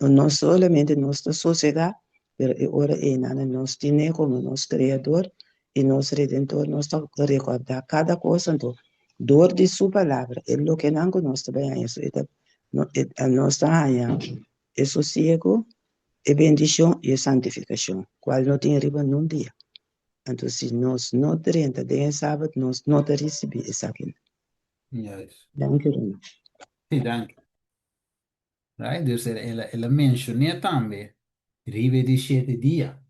no solamente nos ta sosegá, pero e ora einanan nos tene komo nos Kreador i nos Redentor, nos ta rekordá kada kos, anto. Dor di su palabra, e lokenan ku nos ta bai haña, so e ta, nos ta haña e sosiego, e bendishon i e santifikashon, kual no tin riba nun dia. Anto si nos no drenta den e sabat, nos no ta risibí esakinan. Juist. Danki, Ronald. Sí, danki. Right? Dus el a, el a menshoné tambe riba e di shete dia.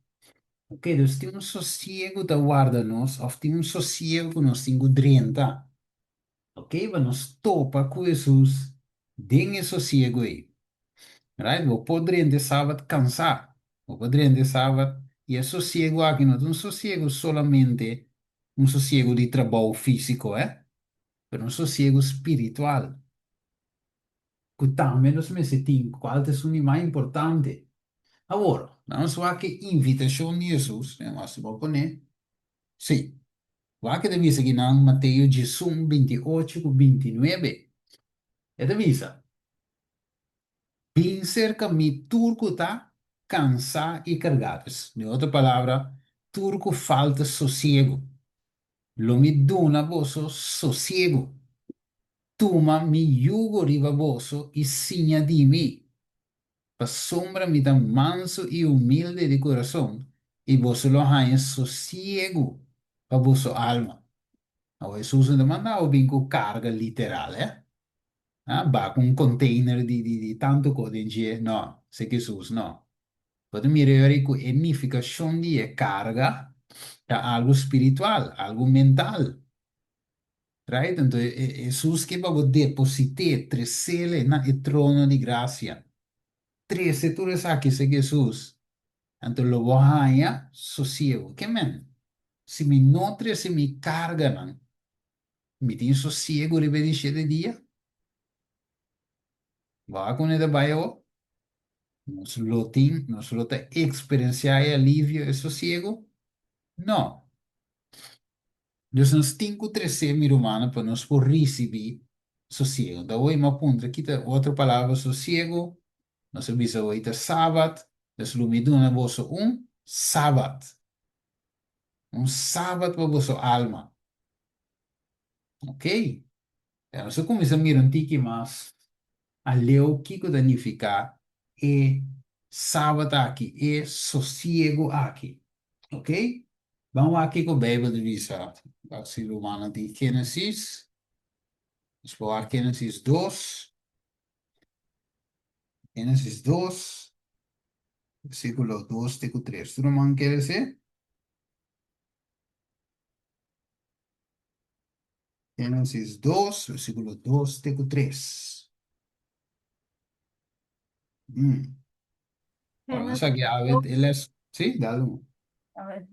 Ok, dus tin un sosiego ta warda nos, òf tin un sosiego ku nos tin ku drenta. Ok, pa nos topa ku Hesus den e sosiego ei. Right? Bo por drenta e sabat kansá. Bo por drenta e sabat i e sosiego aki no ta un sosiego solamente un sosiego di trabou físiko, eh, pero un sosiego spiritual. Ku tambe nos mester tin, kual ta esun di mas importante. Awor, nos wak e invitashon di Hesus, si bo pone, sí, wak e ta bisa kinan Mateo diesun, 28 ku 29. E ta bisa, Bin serka mi tur ku ta kansá i kargá. Pues, den otro palabra, tur ku falta sosiegu. Lo mi duna boso sosiegu. Tuma mi yugo riba boso i siña di mi, pasobra mi ta mansu i humilde di kurason, i boso lo haña sosiegu pa boso alma. Awor Hesus no ta manda bo bin ku karga literal, eh? Ah, ba ku un container di di di tantu kos den dje, no, esei Hesus no. Bo ta mira yori ku e nifikashon di e karga ta algu spiritual, algu mental. Right? Anto Hesus ke pa bo deposit'é, tres'é na e trono di grasia. Trese tur esaki seg Hesus, anto lo bo haña sosiegu. Ke men? Si mi no trese mi karganan, mi tin sosiegu riba e di shete dia? Bo a kon e ta bai awor? Nos lo tin, nos lo ta eksperensiá e alivio, e sosiegu? No. Dus nos tin ku tresé, mi rumannan, pa nos por risibí sosiegu. Anto awor mi a puntra ki ta otro palabra pa sosiegu. Nos a bisa awor ta sabat, dus lo mi duna boso un sabat. Un sabat pa boso alma. Oké. Ya nos a kuminsá mira un tiki mas aleu kiko ta nifiká e sabat aki, e sosiegu aki. Ok? Ban wak kiko Beibel ta bisa. Wak si rumannan tin Génesis. Nos por wak Génesis dos. Génesis dos, versíkulo dos te ku tres. Tur ruman kere se? Génesis dos, versíkulo dos te ku tres. Mm. Bueno, Génesis esaki awe dos. e les. Sí, dale un. A ver.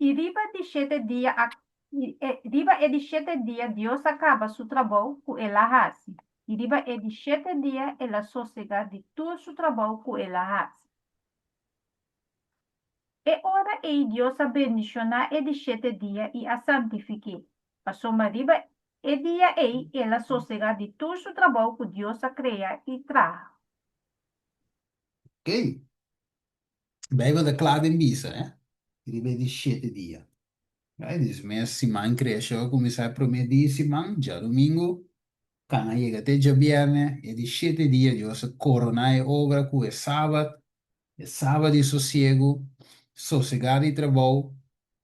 I riba di shete dia a i e riba e di shete dia Dios a kaba su trabou ku el a hasi, i riba e di shete dia el a sosegá di tur su trabou ku el a hasi. E ora ei Dios a bendishoná e di shete dia i a santifik'é, pasobra riba e dia ei el a sosegá di tur su trabou ku Dios a krea i traha. Ok. Beibel ta kla den bisa, eh? Riba e di shete dia. Right? Dis mes siman kreashon a kuminsá e promé dia di siman, djadumingu, kana yega te djabièrnè, e di shete dia Dios a koroná e obra ku e sabat, E sabat di sosiegu, sosegá di trabou,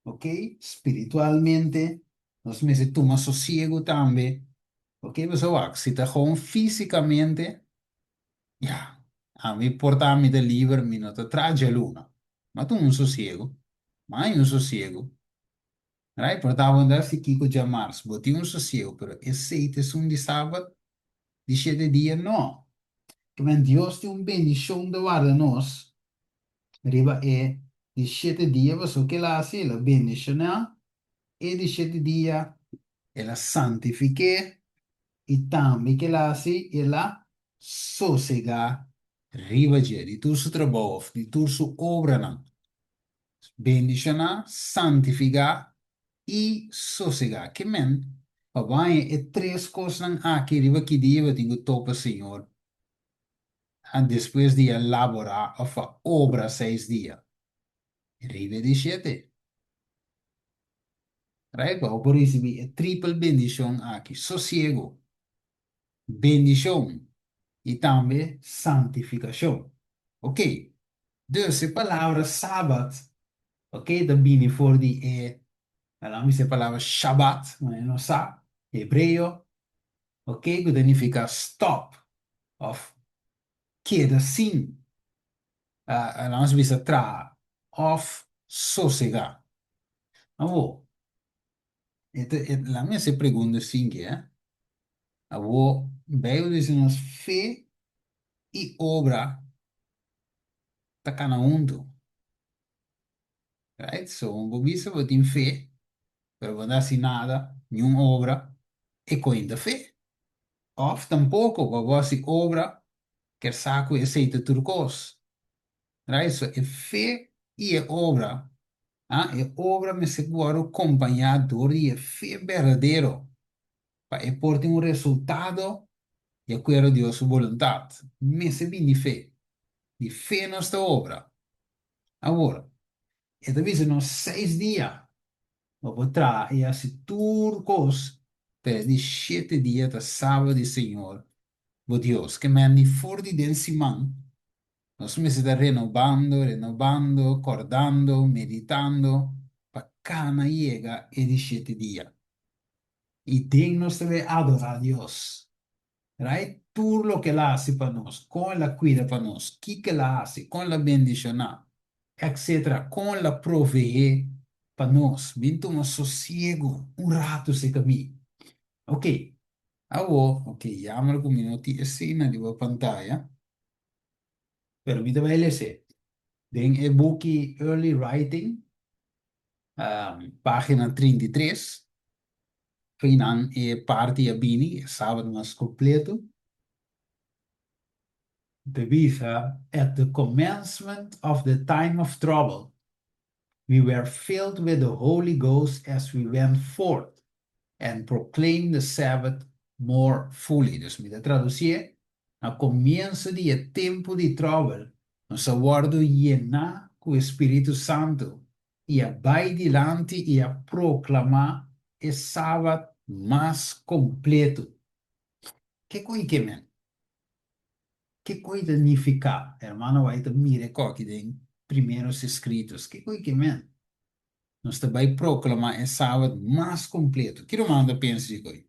ok, spiritualmente nos mester tuma sosiegu tambe, ok, pasobra wak, si ta gewoon físikamente, ya, ami por ta mi ta liber, mi no ta traha djaluna, m'a tuma un sosiegu, m'a haña un sosiegu, right, por ta bo no ta hasi kiko djamars, bo tin un sosiegu, pero esei ta esun di sabat di shete dia? No. Kimen Dios tin un bendishon ta warda nos riba e di shete dia, pasobra ke el a hasi? El a bendishoná e di shete dia, el a santifik'é, i tambe ke el a hasi? El a sosegá riba dje, di tur su trabou òf di tur su obranan. Bendishoná, santifiká i sosegá. Ke men pa baña e tres kosnan aki riba ki dia bo tin ku topa Señor a despues di a laborá òf a obra seis dia? Riba e di shete. Right? Pa bo por risibí e tripel bendishon aki, sosiego, bendishon i tambe santifikashon. Ok, dus e palabra sabat, ok, ta bini for di e, nan bisa e palabra shabat, manera nos sa, hebreo, ok, ku ta nifiká stòp òf keda sin, nan bisa traha òf sosegá. Awor, e ta, e, laat mi hasi e pregunta sinki, eh. Awor, Bijbel dice nos fe i obra ta kana huntu. Right? So, bo bisa bo tin fe, pero bo no hasi nada, niun obra, e kointa fe. Òf tampoko bo bo hasi obra, ker sa ku esei ta tur kos. Right? So, e fe i e obra Ah, e obra mester wòrdu kompañá dor di e fe berdadero pa e por tin un resultado di akuerdo Dios su boluntat. Mester bin di fe. Di fe nos ta obra. Awor, e ta bisa nos seis dia bo por traha i hasi tur kos, pero e di shete dia ta Saba di Señor bo Dios. Ke men di for di den siman Nos mester ta renobando, renobando, kordando, meditando pa kana yega e di shete dia. I den nos ta bay adorá Dios. Right? Tur loke el a hasi pa nos, kon el a kuida pa nos, kiko el a hasi, kon el a bendishoná, etcetera, kon el a proveé pa nos. Bin tuma sosiego un ratu serka mi. Ok, awor, ok, jammer ku mi no tin esei na riba pantaya. Pero mi ta bai lese den e buki Early Writing, pagina 33, einan e parti a bini, e sabat mas completo. Ta bisa, At the commencement of the time of trouble, we were filled with the Holy Ghost as we went forth and proclaimed the Sabbath more fully. Dus mi ta traducié, Na comienso di e tempu di trouble, nos a wordo yená cu e Spiritu Santo i a bai dilanti i a proclamá e Sabat mas completo. Kiko i ke men? Kiko i ta nifiká? Hermano White ta mira e koki den Primeros Escritos. Kiko i ke men? Nos ta bai proklamá e Sabat mas kompleto. Ki ruman ta pensa di koi?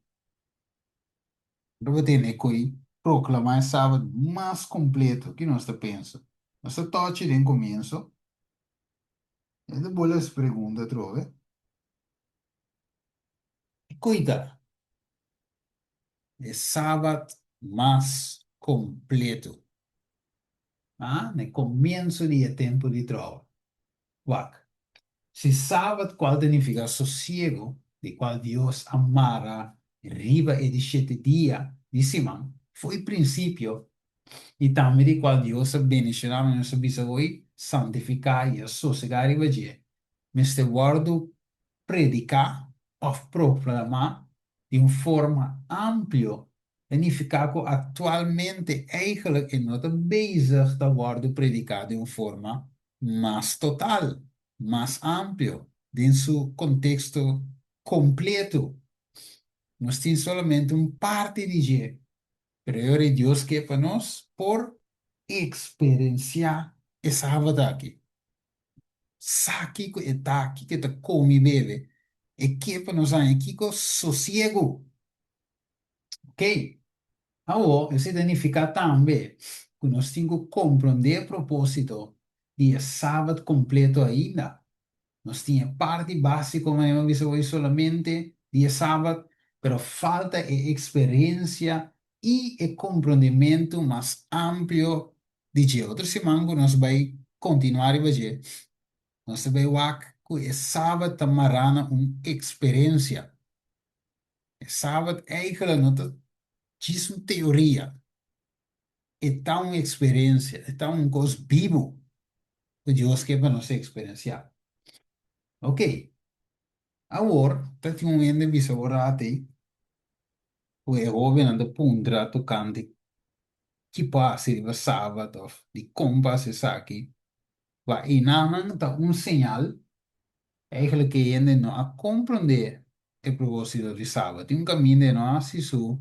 Ora bo tende e koi proklamá e Sabat mas kompleto, ki nos ta pensa? Nos ta tòchi den komienso? E ta bula es pregunta atrobe. Ki koi ta e Sabat mas kompleto? Ah, na e komienso di e tempu di trou. Wak. Si Sabat kual ta nifiká sosiego, di kual Dios a mara riba e di shete dia di siman, fo'i prinsipio, i tambe di kual Dios a bendishoná, manera nos a bisa hoy, santifiká i a sosegá riba dje, mester wòrdu prediká òf proklamá di un forma amplio ta nifiká ku aktualmente eigelijk e no ta bezig ta wòrdu prediká den un forma mas total, mas amplio, den su konteksto kompleto. Nos tin solamente un parti di dje, pero e ora ei Dios ke pa nos por eksperensiá e sabat aki. Sa kiko e ta, kiko e ta kome i bebe, e ke pa nos haña kiko sosiegu. Ok, awor esei ta nifiká tambe ku nos tin ku komprondé e propósito di e Sabat kompleto ainda. Nos tin e parti básiko, manera mi a bisa hoy, solamente di e Sabat, pero falta e eksperensia i e komprondementu mas amplio di dje. Otro siman ku nos bai kontinuá riba dje, nos ta bai wak ku e Sabat ta mará na un eksperensia. E Sabat eigenlijk no ta djis un teoria, e ta un eksperensia, e ta un kos bibu ku Dios ke pa nos eksperensiá. Ok, awor ta tin un hende bisa bo rato ei ku e hóbennan ta puntra tokante ki por hasi riba Sabat òf dikon pa hasi esaki. Wak, enanan ta un señal. Eigenlijk e hende no a komprondé e propósito di Sabat. Tin un kaminda e no a hasi su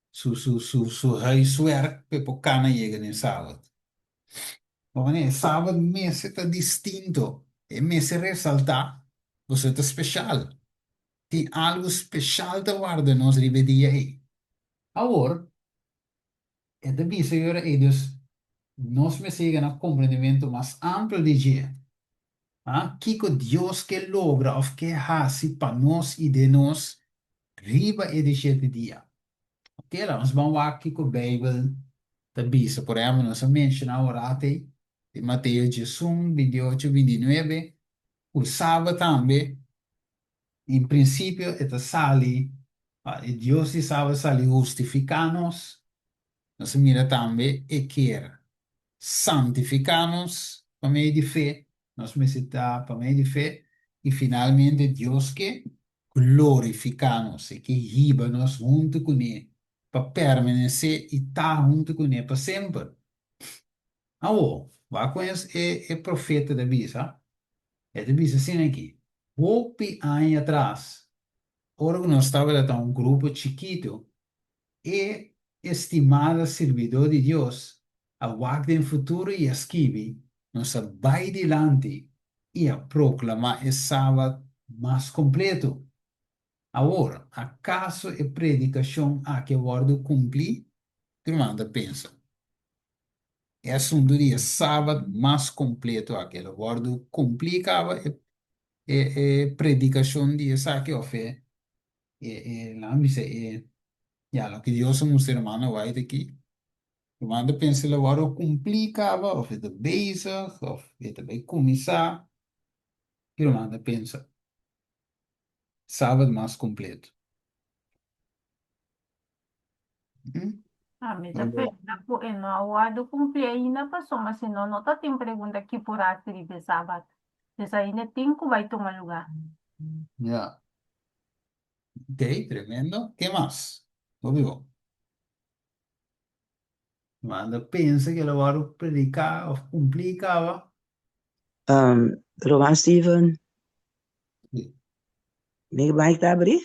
su su su su huiswerk pa e por kana yega den Sabat. Bo manera e Sabat mester ta distinto, e mester resaltá, pasobra e ta speshal. Tin algu speshal ta warda nos riba e dia ei. Awor, e ta bisa e ora ei, dus nos mester yega na komprendimentu mas amplio di dje. A Kiko Dios ke logra òf ke hasi pa nos i den nos riba e di shete dia? Oke, laga nos ban wak kiko Beibel ta bisa. Por ehèmpel, nos a menshoná un rat ei den Mateo 21, 28, 29, ku Sabat tambe En prinsipio e ta sali pa e Dios di Sabat sali hustifiká nos. Nos a mira tambe e kier santifiká nos pa medio di fe, nos mester ta pa medio di fe, i finalmente Dios ke glorifiká nos, e ke hiba nos huntu kuné pa permanesé i ta huntu kuné pa semper. Awor, wak kon e e profeta ta bisa? E ta bisa asina aki, Hopi aña atras, ora ku nos tabata ta un grupo chikitu, e estimado sirbidó di Dios a wak den futuro i a skibi, Nos a bai dilanti i a proklamá e Sabat mas kompletu. Awor, akaso e predikashon aki a wòrdu kumplí? Ki ruman ta pensa? E asuntu di e Sabat mas kompleto aki lo wòrdu kumplí kaba e e e predikashon di esaki òf e e e laga mi bisa e ya loke Dios a mustra hermano White aki. Ruman ta pensa lo wòrdu kumplí kaba òf e ta bezig òf e ta bai kuminsá? Ki ruman ta pensa? Sabat mas kompleto. Ami ta pensa ku e no a wòrdu kumplí ainda pasobra si no no ta tin pregunta ki por hasi riba e sabat. Pues ainda tin ku bai tuma lugá. Ya. Ok, tremendo. Ke mas? Hopi bon. Manda pensa ke lo wòrdu prediká òf kumplí kaba. Roman Steven. Sí. Mi mic ta abrí?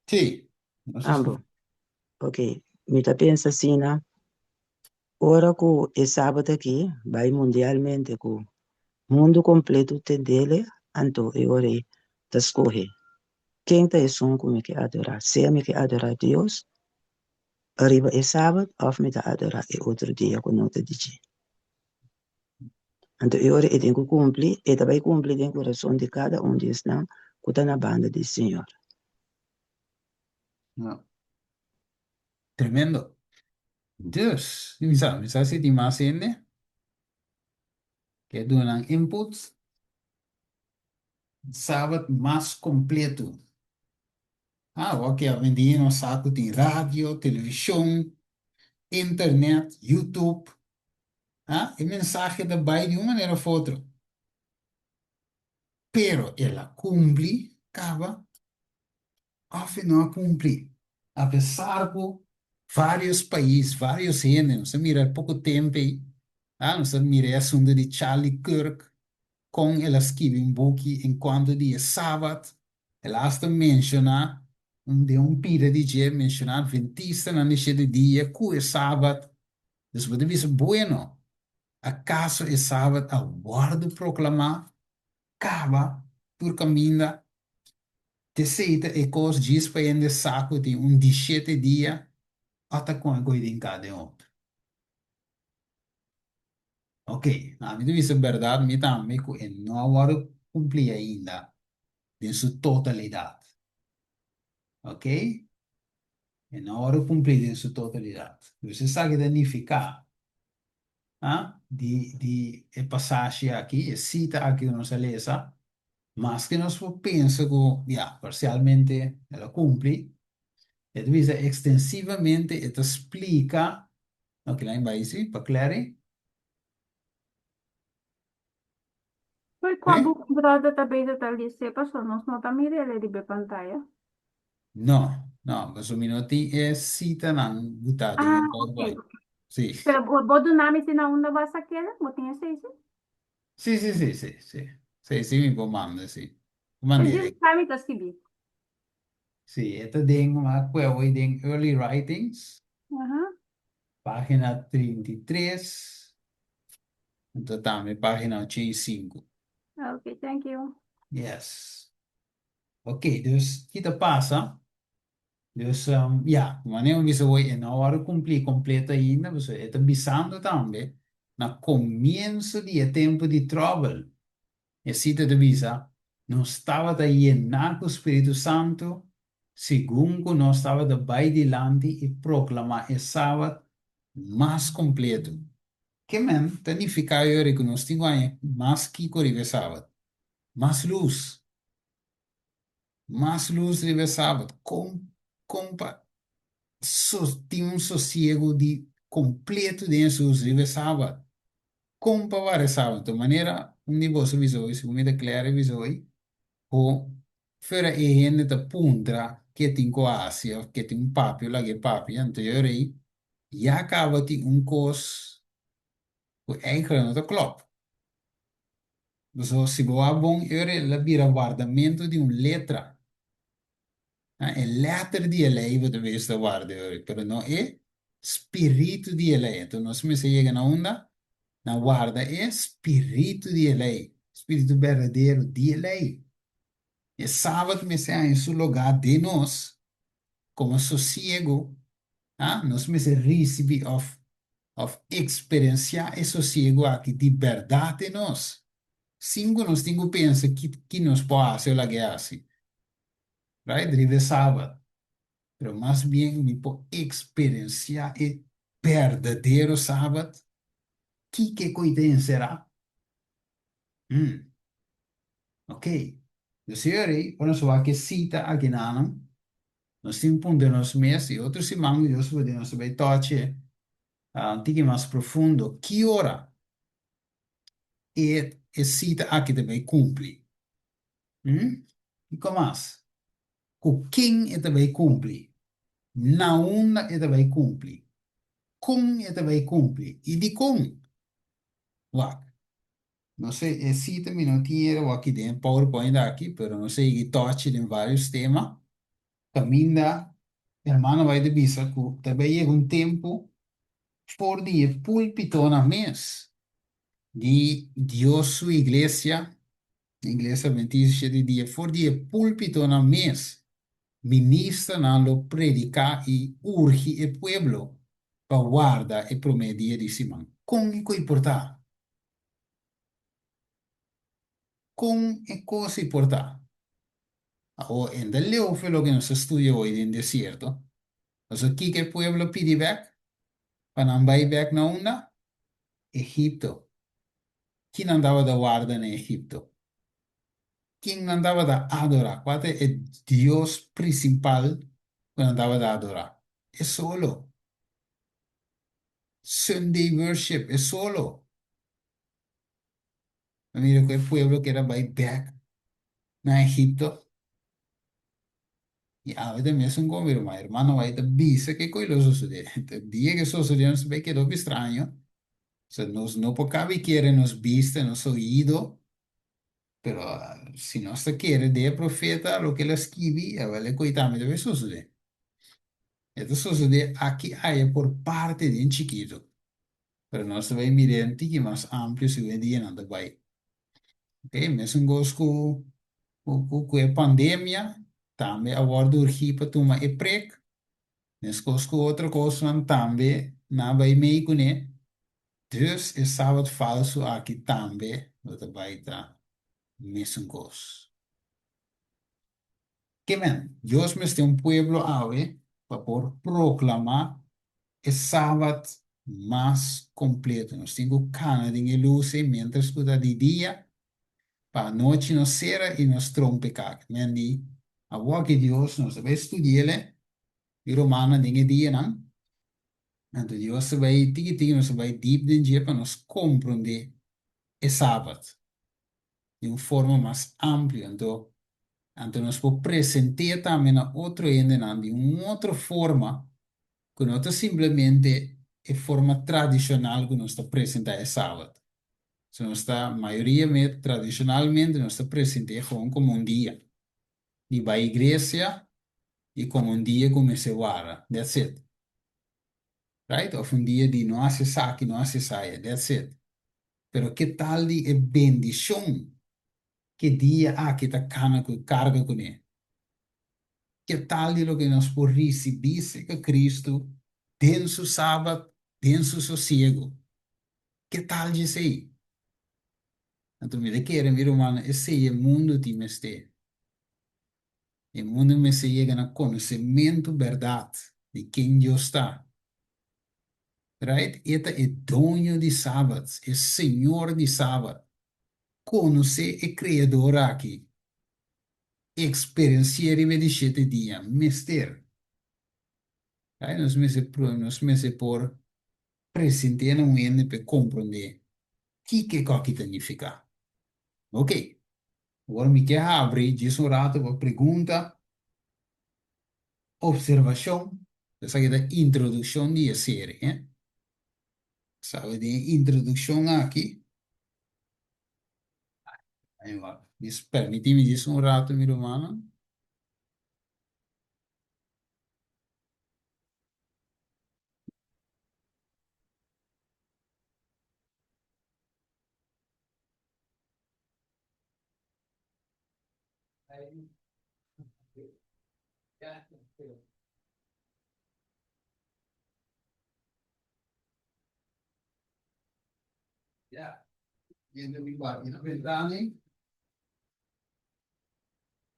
Sí. Nos ta Ambo. Ok, mi ta pensa asina, ora ku e sabat aki bai mundialmente ku mundu kompleto tendele, anto e ora ei ta skohe ken ta esun ku mi ke adorá, sea mi ke adorá Dios riba e sabat òf mi ta adorá e otro dia ku no ta di dje. Anto e ora e tin ku kumpli, e ta bai kumpli den kurason di kada un di esnan ku ta na banda di Señor. Ja. Tremendo. Dus, mi sa, mi sa si tin mas hende ke duna nan input. Sabat mas kompleto. Ah, ok, awendia nos sa ku tin radio, televishon, internet, YouTube. Ah, e mensahe ta bai di un manera of otro. Pero el a kumpli kaba òf e no a kumpli? Apesar ku vários pais, vários hende, nos a mira poko tempu ei, ah, nos a mira e asuntu di Charlie Kirk, kon el a skibi un buki en kuanto di e Sabat, el a asta menshoná un den un pida di dje menshoná Adventistanan di shete dia ku e Sabat. Dus bo ta bisa, Bueno, akaso e Sabat a wòrdu proklamá kaba tur kaminda? T'esei ta e kos djis pa hende sa ku tin un di shete dia ota kon e kohe den kada den otro. Ok, ami ta bisa bèrdat mi tambe ku e no a wòrdu kumplí ainda den su totalidat. Ok, e no a wòrdu kumplí den su totalidat. Dus esaki ta nifiká di di e pasashi aki, e sita aki ku nos a lesa, maske nos por pensa ku ya, parsialmente el a kumpli, e ta bisa ekstensivamente e ta splika Ok, laat me bai si, pa Clary. Poi kua Eh? bo brother ta bezig ta lise paso nos no ta mira el riba e pantaya. No, no, paso mi no tin e citanan butá den Ah, e ok, PowerPoint. ok. Sí. Pero bo, bo duna mi si na unda bo a sak'el? Bo tin esei si? Sí, sí, sí, sí, sí. Sí, sí, mi por manda, sí. E Mand'é. djis sa mi ta skibí. Sí, e ta den, m'a kue hoy den Early Writings, Aha. página 33, anto tambe página 85. Ok, thank you. Yes. Ok, dus ki ta pasa? Dus, ya, manera mi bisa hoy, e no a wòrdu kumplí kompleto ainda, pasobra e ta bisando tambe na komienso di e tempu di tròbel. E sita ta bisa, Nos tabata yená ku spiritu santu segun ku nos tabata bai dilanti i proklamá e sabat mas kompleto. Ke men ta nifiká yori ku nos tin ku haña mas kiko riba e sabat? Mas lus. Mas lus riba e sabat. Kon kon pa tin un sosiegu di kompleto den Hesus riba e sabat? Kon pa wara e sabat? Anto manera un di boso bisa hoy, segun mi ta kla a bisa hoy, ku fuera e hende ta puntra ke tin ku hasi òf ke tin un papia laga e papia, anto yo rei ya kaba tin un kos ku eigentlik no ta klòp. Pasobra si bo wak bon e ora el a bira wardamentu di un letra. E letter di e lei bo ta bes ta warda e ora, pero no e spiritu di e lei. Anto nos mester yega na unda? Na warda e spiritu di e lei, spiritu berdadero di e lei. E sabat mester haña su lugá den nos komo sosiegu. Nos mester risibí òf òf eksperensiá e sosiegu aki di bèrdat den nos, sin ku nos tin ku pensa ki ki nos por hasi o lag'é hasi. Right? Riba e sabat. Pero mas bien mi por eksperensiá e berdadero sabat. Kiko ku i ta enserá? Hmm. Ok. Dus heri, ora nos wak e sita akinanan, nos tin puntra nos mes i otro siman ku Dios por nos ta bai tochi un tiki mas profundo ki ora e e sita aki ta bai kumpli. Hmm? Kiko mas? Ku ken e ta bai kumpli? Na unda e ta bai kumpli? Kon e ta bai kumpli? I dikon? Wak. No sé, e sita mi no tin era wak den PowerPoint aki, pero nos a yega tochi den varios tema. Kaminda hermano bai ta bisa ku ta bai yega un tempu for di e pulpitonan mes di Dios su iglesia, Iglesia Adventista Shete Dia, for di e pulpitonan mes ministernan lo prediká i urgi e pueblo pa warda e promé dia di siman. Kon e kos por ta? Kon e kos ei por ta? Awor, e ta leu fe loke nos ta studia hoy den desierto. Pasobra kiko e pueblo a pidi bèk pa nan bai bèk na unda? Egipto. Ki nan tabata warda na Egipto? Ken nan tabata adorá? Kua ta e dios prinsipal ku nan tabata adorá? E solo. Sunday worship, e solo. A mira ku e pueblo kier a bai bèk na Egipto. I awe ta mesun kon mi ruman. Hermano bai ta bisa ke koi lo sosodé. E dia ke sosodé nos ta bai keda hopi straño. Osea nos no por kabi kere nos bista, nos oido, pero si nos ta kere den e profeta loke el a skibi, awel e koi tambe ta bai sosodé. E ta sosodé aki aya por parte den chikito. Pero nos ta bai mir'é un tiki mas amplio segun e dianan ta bai. Ok, mesun kos ku ku e pandemia tambe a wòrdu urgí pa tuma e prek, meskos ku otro kosnan tambe nan a bai mei kuné, dus e sabat falsu aki tambe lo ta bai ta mesun kos. Ke men, Dios mester un pueblo awe pa por proklamá e sabat mas kompleto. Nos tin ku kana den e lus ei miéntras ku ta di dia, pa anochi nos sera i nos trompeká. Ke men di, Awor ki Dios nos ta bai studi'el di Romanonan den e dianan, anto Dios ta bai tiki tiki nos ta bai dip den dje pa nos komprondé e sabat. di un forma mas amplio. Anto, anto nos por present'é tambe na otro hendenan di un otro forma ku no ta simplemente e forma tradishonal ku nos ta presentá e sabat. So nos ta mayoria me tradicionalmente nos ta present'é gewoon como un dia di bai iglesia i como un dia ku mester warda. That's it. Right? Of un dia di no hasi esaki, no hasi esaya. That's it. Pero ke tal di e bendishon ku e dia aki ta kana ku karga kuné? Ke tal di loke nos por risibí serka Kristu den su Sabat, den su sosiego? Ke tal di esei? Anto mi ta kere, mi rumannan, esei e mundu tin mester. E mundu mester yega na konosementu bèrdat di ken Dios ta. Right? E ta e doño di Sabat, e Señor di Sabat. Konosé e Kreador aki. Eksperensi'é riba e di shete dia. Mester. Right? Nos mester, nos mester por present'é na un hende pa e komprondé kiko e kòki ta nifiká. Oké. Awor mi ke habri djis un rato pa pregunta, observashon. Esaki ta introdukshon di e serie, eh. Sabe den e introdukshon aki, djis permití mi djis un rato mi rumannan.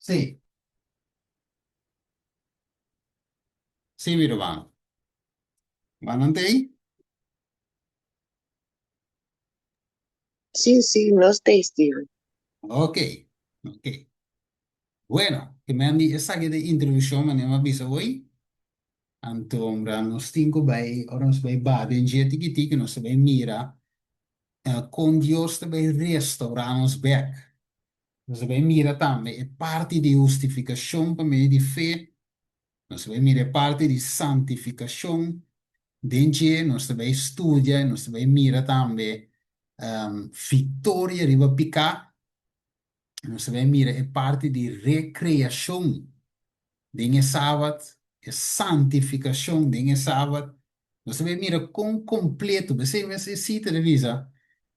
Sí. Sí, mi ruman. Manan t'ei? Sí, sí, nos t'ei, Steven. Ok, ok. Bueno, ke men di esaki ta e introduccion manera mi a bisa hoy. Anto ora nos tin ku bai, ora nos bai baha den dje tiki tiki nos ta bai mira kon Dios ta bai restaurá nos bèk. Nos ta bai mira tambe e parti di hustifikashon pa medio di fe. Nos ta bai mira e parti di santifikashon den dje. Nos ta bai studia i nos ta bai mira tambe viktoria riba piká. Nos ta bai mira e parti di rekreashon den e Sabat, e santifikashon den e Sabat. Nos ta bai mira kon kompleto, p'esei mes e sita ta bisa,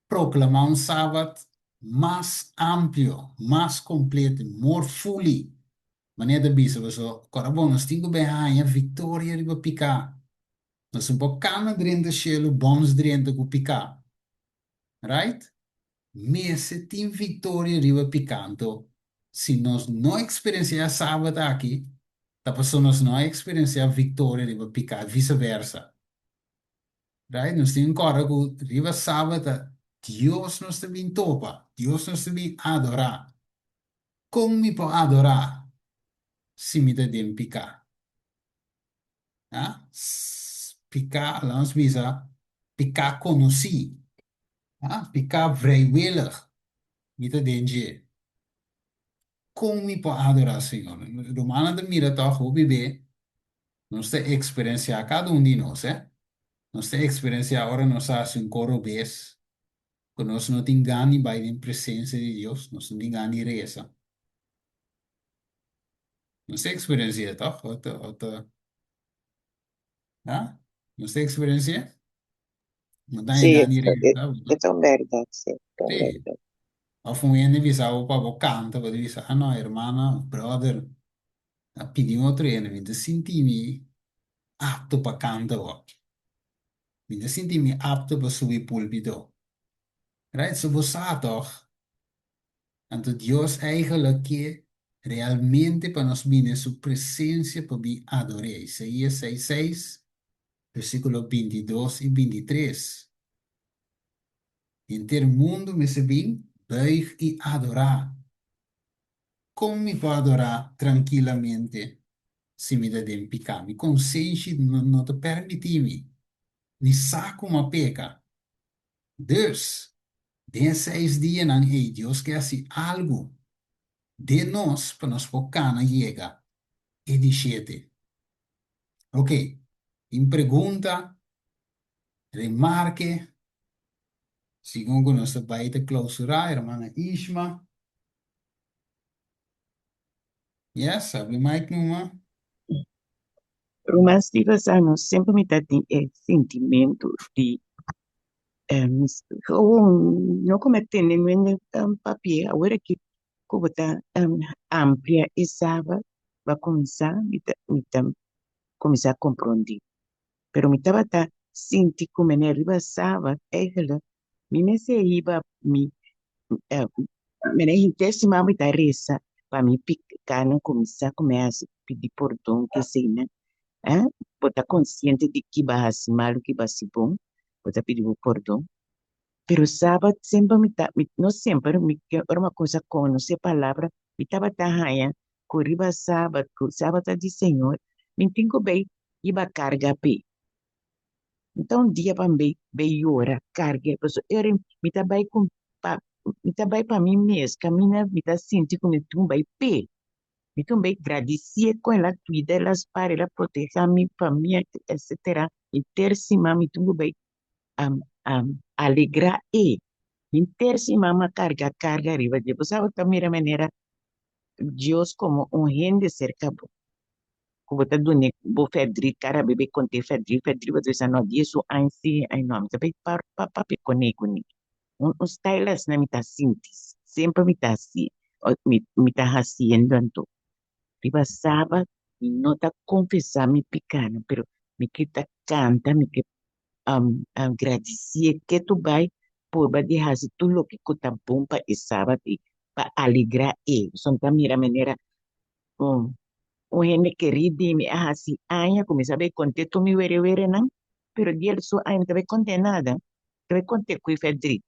proklamá un Sabat mas amplio, mas kompleto, more fully. Manera ta bisa pasobra kòrda bon, nos tin ku bai haña viktoria riba piká. Nos no por kana drenta shelu bòns drenta ku piká. Right? Mester tin viktoria riba piká. Anto, si nos no eksperensiá e Sabat aki, ta pasobra nos no a eksperensiá viktoria riba piká, viseversa. Right? Nos tin ku kòrda ku riba Sabat ta Dios nos ta bin topa, Dios nos ta bin adorá. Kon mi por adorá si mi ta den piká? Ah, piká, laat ons bisa, piká konosí. Ah, piká vrijwillig, mi ta den dje. Kon mi por adorá Señor? Rumannan ta mira tòg hopi be nos ta eksperensiá, kada un di nos, eh. Nos ta eksperensiá ora nos a hasi un kos robes, ku nos no tin gana di bai den presensia di Dios, nos no tin gana di resa. Nos ta eksperensiá tòg? Ot ot ah? Nos ta eksperensiá? No ta Sí, gana di e, resa. e ta un bèrdat, sí, ta un Sí. bèrdat. Òf un hende bisa bo pa bo kanta, bo ta bisa, ah no, hermana, bròder, a pidi un otro hende, mi ta sinti mi apto pa kanta bo. Mi ta sinti mi apto pa subi púlpito. Right? So bo sa tòg? Anto Dios eigenlijk ke realmente pa nos bini den su presencia pa bin ador'é. Isaías seis seis, versículo bintidos i bintitres. Henter mundu mester bin buig i adorá. Kon mi por adorá trankilamente si mi ta den piká? Mi konsenshi no ta permití mi, ni sa ku mi a peka. Dus, den e seis dianan ei Dios ke hasi algu den nos pa nos por kana yega e di shete. Ok, tin pregunta, remarke? Segun ku nos ta bai ta klausurá, hermana Ishma. Yes, habri mic numa. Ruman Steven sa no semper mi ta tin e sintimentu di gewoon no ku mi a tende hende papia awor aki ku bo ta amplia e sabat bo a kuminsá mi ta mi ta kuminsá komprondé pero mi tabata sinti ku mene riba sabat eigenlijk mi mester hiba mi mene henter siman mi ta resa pa mi pikánan kuminsá ku mi hasi pidi pordon keseinan bo ta konsiente di ki bo a hasi malu ki bo a hasi bon bo ta pidi bo pordon pero sabat semper mi ta no semper mi ora mi a kuminsá konosé palabra mi tabata haña ku riba sabat ku sabat ta di señor mi tin ku bai hiba karga p'e. Mi ta un dia pa mi bai yora, karga, pasobra e ora mi ta bai ku pa mi ta bai pa mi mes kaminda mi ta sinti ku mi tin bai p'e. Mi tin bai gradisié ku el a kuida, el a spara, el a protehá mi famia, etcetera. Henter siman mi tin ku bai alegrá e. Henter siman mi a karga karga riba dje. Bo sa bo ta mira manera Dios komo un hende serka bo. Ku bo ta dun'é bo fèdrit kada bes bo kont'é fèdrit fèdrit bo ta bisa no di esun aña si ay no mi ta bai pa papia kuné kuné. Un un style asina mi ta sinti semper mi ta hasi mi mi ta hasiendo anto riba sabat mi no ta konfesá mi pikánan pero mi ke ta kanta mi ke gradisié ke tu bai purba di hasi tur loke ku ta bon pa e sabat ei pa alegrá e. Pasobra mi ta mira manera un un hende kerí di mi a hasi aña ku mi sa bai kont'é tur mi werewerenan, pero di el su aña mi ta bai kont'é nada, mi ta bai kont'é ku e fèrdrit,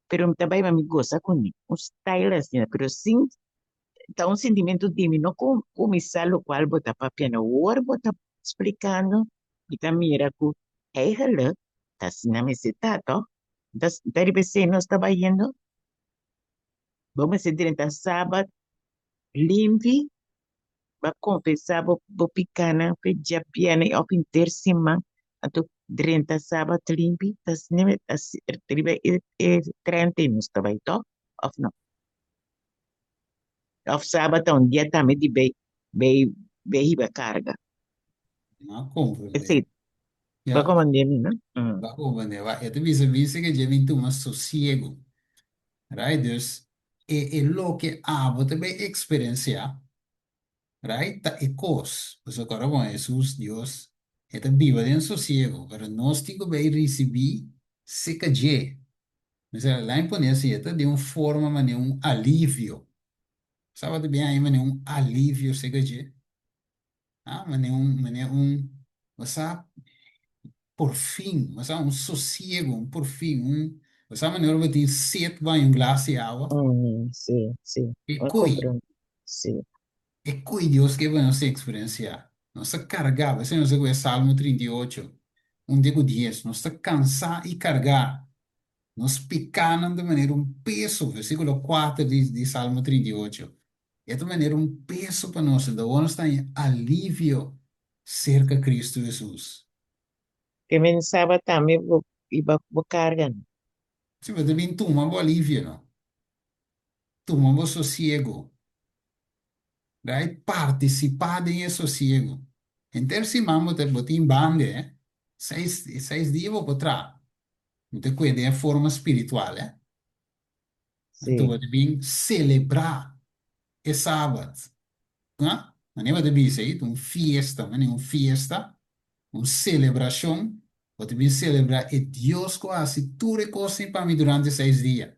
pero mi ta bai pa mi gosa kuné, un style asina, pero sin ta un sintimentu di mi, no ku kuminsá lokual bo ta papia no, awor bo ta splikando mi ta mira ku eigenlijk ta asina mester ta tòg, ta riba esei nos ta bayendo, bo mester drenta sabat Limpi, bo a konfesá bo bo pikánan fe djabièrnè òf henter siman, anto drenta sabat limpi, ta asina riba e e trenta i nos ta bai tòg, òf no? Òf sabat ta un dia tambe di bai bai bai hiba karga? No a komprendé. Esei, bo a Ya, komprendé mi, no? bo a komprendé. Wak, e ta bisa bisa ke dje bin tuma sosiegu. Right? Dus e e loke abo ta bay experiencia, right, ta e cos. Pasobra ora bon Hesus, Dios, e ta biba den sosiego, pero nos tin cu bay ricibi seca dje. Mester lain pone asi, e ta den un forma manera un alivio. Sa bo ta bin haña manera un alivio seca dje? Ah, manera un, manera un, bo sa, por fin, bo sa, un sosiego, un por fin, un, bo sa manera ora bo tin set baña un glas di awa? Mm, sí, sí, E mi koe, comprende, sí. e koe Dios ke pa nos eksperensiá. Nos ta kargá, p'esei nos ta ku e Salmo 38, un te ku dies, nos ta kansá i kargá, nos pikánan ta manera un peso, versíkulo kuater di di Salmo 38. E ta manera un peso pa nos, enton awor nos ta haña alivio serka Kristu Hesus. Ke men saba tambe bo iba bo karga no. Si, bo ta bin tuma bo alivio no. Tuma bo sosiego. Right? Partisipá den e sosiego. Henter siman bo ta bo tin bande, eh. Seis seis dia bo por traha. Bo ta ku'e den e forma spiritual, eh. Anto Sí. bo ta bin selebrá e sabat. Ha? Manera bo ta bisa ei, ta un fiesta, manera un fiesta, un selebrashon. Bo ta bin selebrá e Dios ku a hasi tur e kosnan pa mi durante seis dia.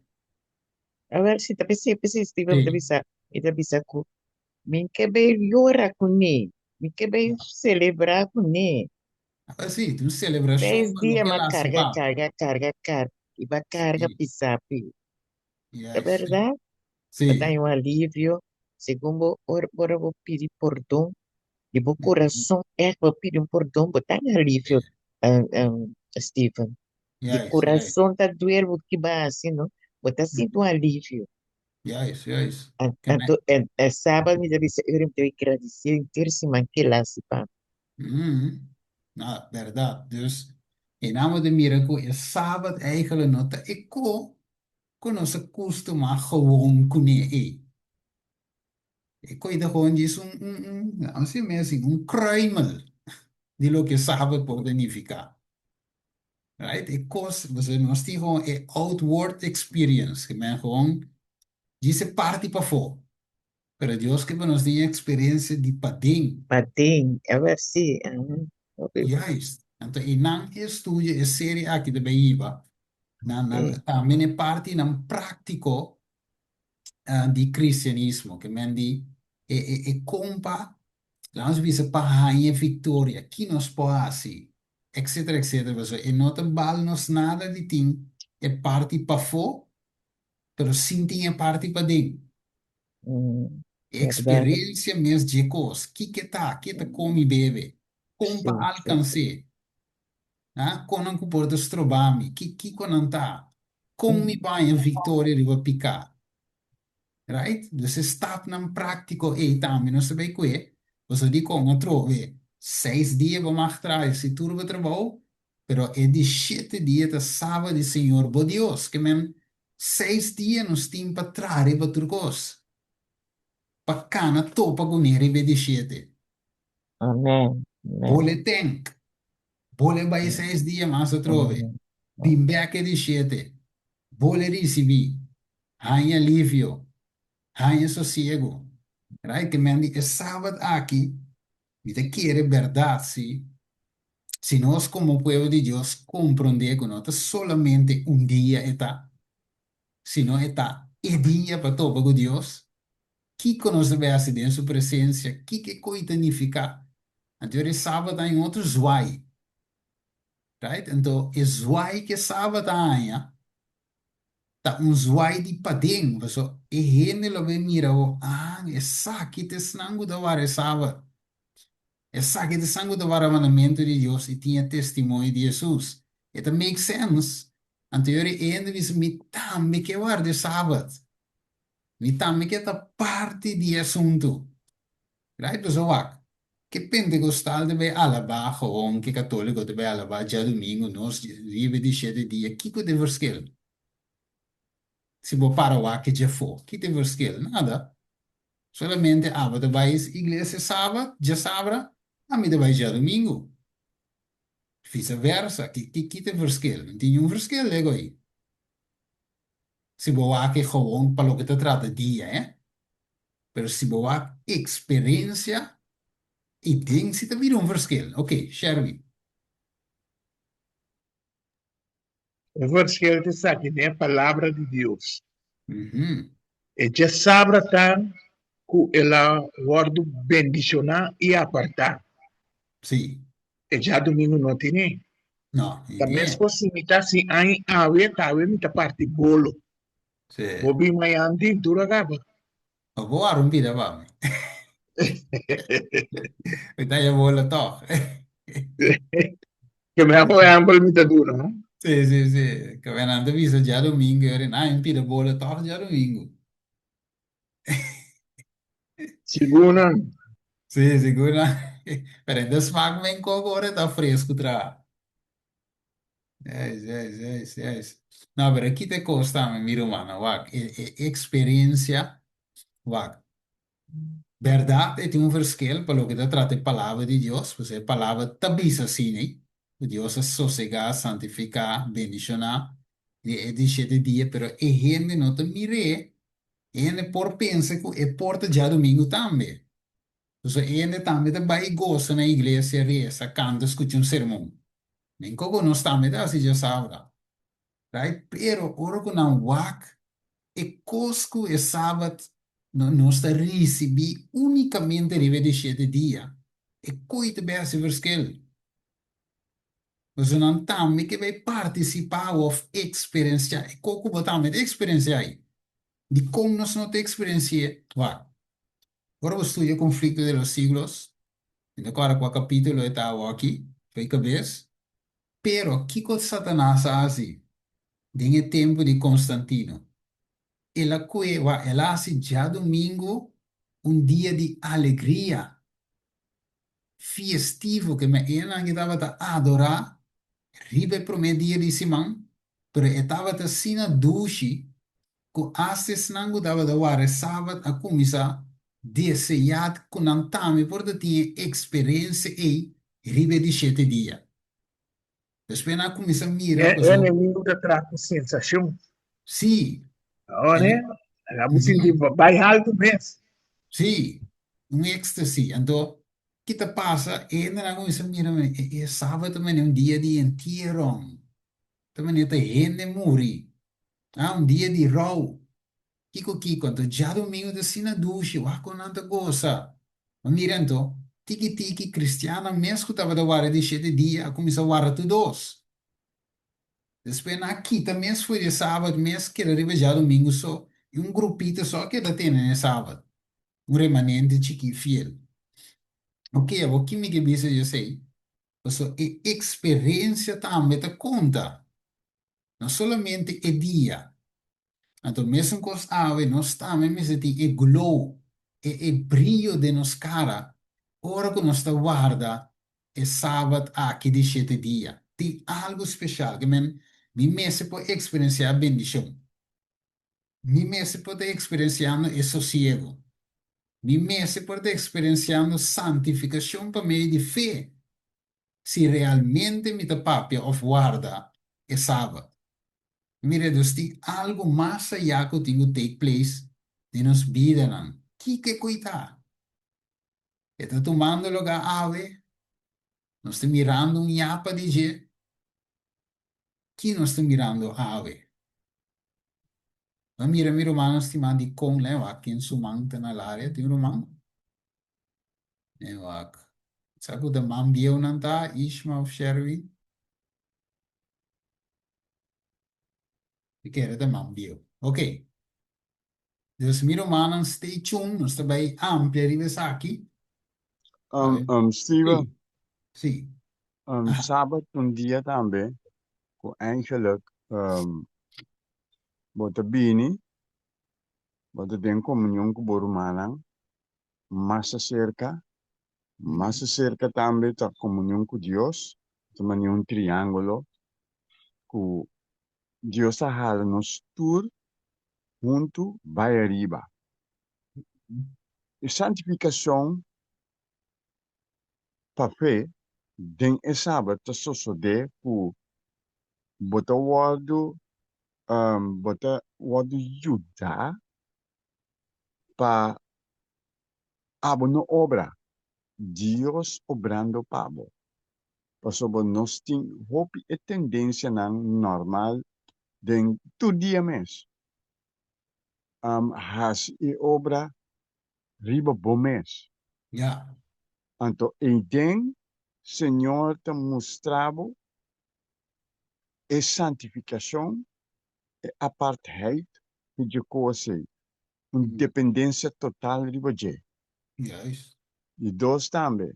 Awor si ta p'esei, p'esei Steven mi ta Sí. bisa, mi ta bisa ku mi ke bai yora kuné, mi ke bai selebrá kuné. Awor sí, ta un selebrashon Seis pa dia loke m'a el a hasi karga, pa bo. karga, karga, karga, i b'a karga Sí. pisá p'e. Ta Juist. bèrdat? Bo ta Sí. haña un alivio segun bo ora ora bo pidi pordon di bo kurason ègt bo pidi un pordon bo ta haña alivio Steven. Di Juist, juist. kurason ta duel bo ki bo a hasi no bo ta sinti un alivio. Juist, juist. Ke Anto e sabat mi ta bisa ora mi ta gradisé henter siman ke el a hasi pa mi. Na, bèrdat. Dus. I nan bo ta mira ku e sabat eigenlijk no ta e ko ku nos a kustumá gewoon kuné ei. E koi ta gewoon djis un, un, un, laat me si mes así, un kruimel di loke sabat por ta nifiká. Right? E kos, pasobra nos tin gewoon e outward experience, ke men gewoon djis e parti pafó. Pero Dios ke pa nos tin e eksperensia di paden. Paden, awer si. Hopi. Juist. Anto einan e estudio, e serie aki ta bay hiba na na Sí. tambe na e partinan práktiko di kristianismo, ke men di e e e kon pa, laat nos bisa pa haña e viktoria, ki nos por hasi, etcetera etcetera. Pasobra e no ta bal nos nada di tin e parti pafó, pero sin tin e parti paden. E eksperensia mes dje kos, kiko e ta, ke ta komi bebe, kon pa alkans'é, ha, kon nan ku por ta stroba mi, ki kiko nan ta, kon mi por haña viktoria riba piká. Right? Dus e stapnan práktiko ei tambe nos ta bai kue, pasobra dikon atrobe seis dia bo mag traha si tur bo trabou, pero e di shete dia ta Sabat di Señor bo Dios, ke men seis dia nos tin pa traha riba tur kos, pa kana topa kuné riba e di shete. Amen. Amen. Bole tank, bole bai seis dia mas atrobe, bin bek e di shete, bole risibí, haña alivio, haña sosiego. Right? Ke men di e Sabat aki, mi ta kere bèrdat si, Si nos komo pueblo di Dios komprondé ku no ta solamente un dia e ta, sino e ta e dia pa topa ku Dios, kiko nos ta bai hasi den su presensia? Kiko e koi ta nifiká? Anto e Sabat a haña un otro zwai, right? Anto e zwai ku e Sabat a haña ta un zwai di paden, pasobra e hende lo bai mira bo, ah, esaki ta esnan ku ta wara e Sabat. Esaki ta esnan ku ta wara mandamentu di Dios i tin e testimonio di Hesus. E ta make sense. Anto yori e hende bisa, Mi tambe ke warda e Sabat. Mi tambe ke ta parti di e asuntu. Right? Pasobra wak, ke pentekostal ta bai alabá gewoon, ke katoliko ta bai alabá djadumingu, nos riba di shete dia, kiko ta e verschil? Si bo para wak e djafó, ki ta e verschil? Nada. Solamente abo ta bai iglesia sabat, djasabra, ami ta bai djadumingu. Visa versa, ki ki ki ta e verschil? No tin niun verschil lego ei. Si bo wak e gewoon pa loke ta trata dia, eh. Pero si bo wak eksperensia, i den si ta bira un verschil. Ok, Sherwin. E verschil ta esaki den e Palabra di Dios. E djasabra ta ku el a wòrdu bendishoná i apartá. Sí. E djadumingu no tine. No, ni Ta tine. meskos si mi ta hasi aña awe, ta awe mi ta parti bolo. Sí. Bo bin mañan tin tur a kaba. No bo wara un bida pa mi. Mi ta haña bola tòg. Ke mi por ehèmpel mi ta duna, no? Sí, sí, sí. Ke mi nan ta bisa djadumingu, yo di, nan, mi pida bola tòg djadumingu. Sigur nan. Sí, sigur nan. Pero e ta smak men koko ora e ta fresku traha. Juist, juist, juist, juist. No, pero ki te kos tambe, mi rumannan, wak, e, e eksperensia, wak, bèrdat e tin un verschil pa loke ta trata e Palabra di Dios, pasobra e Palabra ta bisa asina, ku Dios a sosegá, santifiká, bendishoná di e di shete dia, pero e hende no ta mir'é, e hende por pensa ku e por ta djadumingu tambe. Pasobra e hende tambe ta bai gosa na iglesia, resa, kanta, skucha un sermon. Men koko nos tambe ta hasi djasabra. Right? Pero ora ku nan wak e kos ku e sabat nos ta risibí únikamente riba e di shete dia, e koi ta bai hasi verschil. Pasobra nan tambe ke bai partisipá òf eksperensiá e kos ku bo tambe ta eksperensiá ei. Dikon nos no ta eksperensi'é? Wak. Ora bo studia Conflicto de los Siglos, mi ta kòrda kua kapítulo e ta awoki, fo'i kabes, pero kiko Satanas a hasi den e tempu di Constantino? El a kue, wak, el a hasi djadumingu un dia di alegria, fiestivo, ke men enan ke tabata adorá. riba e promé dia di siman, pero e tabata asina dushi ku asta esnan ku tabata warda e sabat a kuminsá deseá ku nan tambe por ta tin e eksperensia ei riba e di shete dia. Despues nan a kuminsá mira E pasobra. enemigu ta traha ku sensashon. Sí. Awor, laga bo sinti bai haltu mes. Sí, un éxtasis. Anto, ki ta pasa? E hendenan a kuminsá mira, e e sabat ta manera un dia di entiero. Ta manera ta hende muri. Ah, un dia di rou. Kiko kiko? Anto djadumingu ta asina dushi, wak kon nan ta gosa. Ma mira anto, tiki tiki kristiannan mes ku tabata warda di shete dia a kuminsá warda tur dos. Despues nan a kita mes for di e sabat mes keda riba djadumingu so i un grupito so a keda tene na e sabat, un remanente chikí fiel. Oke, awor ki mi ke bisa di esei? Pasobra e eksperensia tambe ta konta. No solamente e dia. Anto mesun kos awe, nos tambe mester tin e glow, e e brio den nos kara ora ku nos ta warda e sabat aki di shete dia. Tin algu speshal ke men mi mester por eksperensiá bendishon. Mi mester por ta eksperensiando e sosiego. Mi mester por ta eksperensiando santifikashon pa medio di fe. Si realmente mi ta papia of warda e Sabat. Mira, dus tin algu mas ayá ku tin ku take place den nos bidanan. Kiko e koi ta? E ta tumando lugá awe? Nos ta mirando un yapa di dje? Ki nos ta mirando awe? Bo a mira mi rumannan stimá dikon lei wak ken su man ta na laria? Tin ruman? E wak. Sa ku ta man bieunan ta, Ishma of Sherwin? Mi kere ta man bieu. Ok. Dus mi rumannan stay tuned, nos ta bai amplia riba esaki. Um, um, Steven, Sí. Sí. um, Aha. sabat un dia tambe ku eigenlijk um, bo ta bini, bo ta den komunion ku bo rumannan, mas aserka, mas aserka tambe ta komunion ku Dios, ta manera un triángulo ku Dios ta hala nos tur huntu bai ariba. E santifikashon pa fe den e sabat ta sosodé ku bo ta wòrdu bo ta wòrdu yudá pa abo no obra, Dios obrando pa bo. Pasobra nos tin hopi e tendencianan normal den tur dia mes. Haci e obra riba bo mes. Ja. Anto eyden Señor ta mustra bo e santificacion e apartheid ku dje kos ei, un dependensia total riba dje. Juist. Di dos tambe,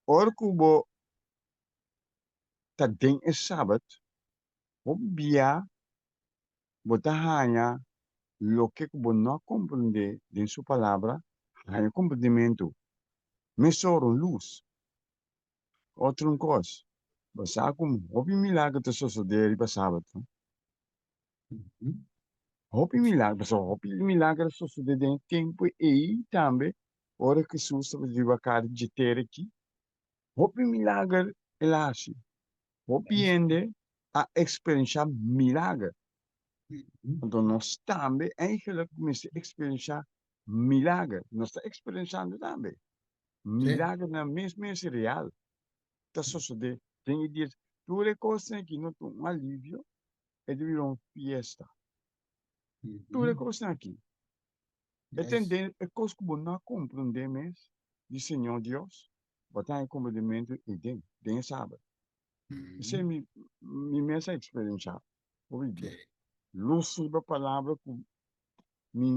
ora ku bo ta den e Sabat, hopi bia bo ta haña loke ku bo no a komprendé den su Palabra, haña komprendimentu mesora, un lus. Otro un kos, bo sa ku hopi milager ta sosodé riba sabat, no? Hopi milager, pasobra hopi milager a sosodé den e tempu ei tambe, ora Hesus tabata riba kara dje tera aki. Hopi milager el a hasi. Hopi hende a eksperenshá milager. Anto nos tambe eigenlijk mester eksperenshá milager. Nos ta eksperenshando tambe. Milagernan mes mes real ta sosodé den e dia. Tur e kosnan aki no ta un alivio, e ta bira un fiesta. Tur e kosnan aki. E tende e kos ku bo no a komprondé mes di Señor Dios, bo ta haña komprendimentu ei den, den e sabat. Esei mi mi mes a eksperenshá hopi bia. Lus riba palabra ku mi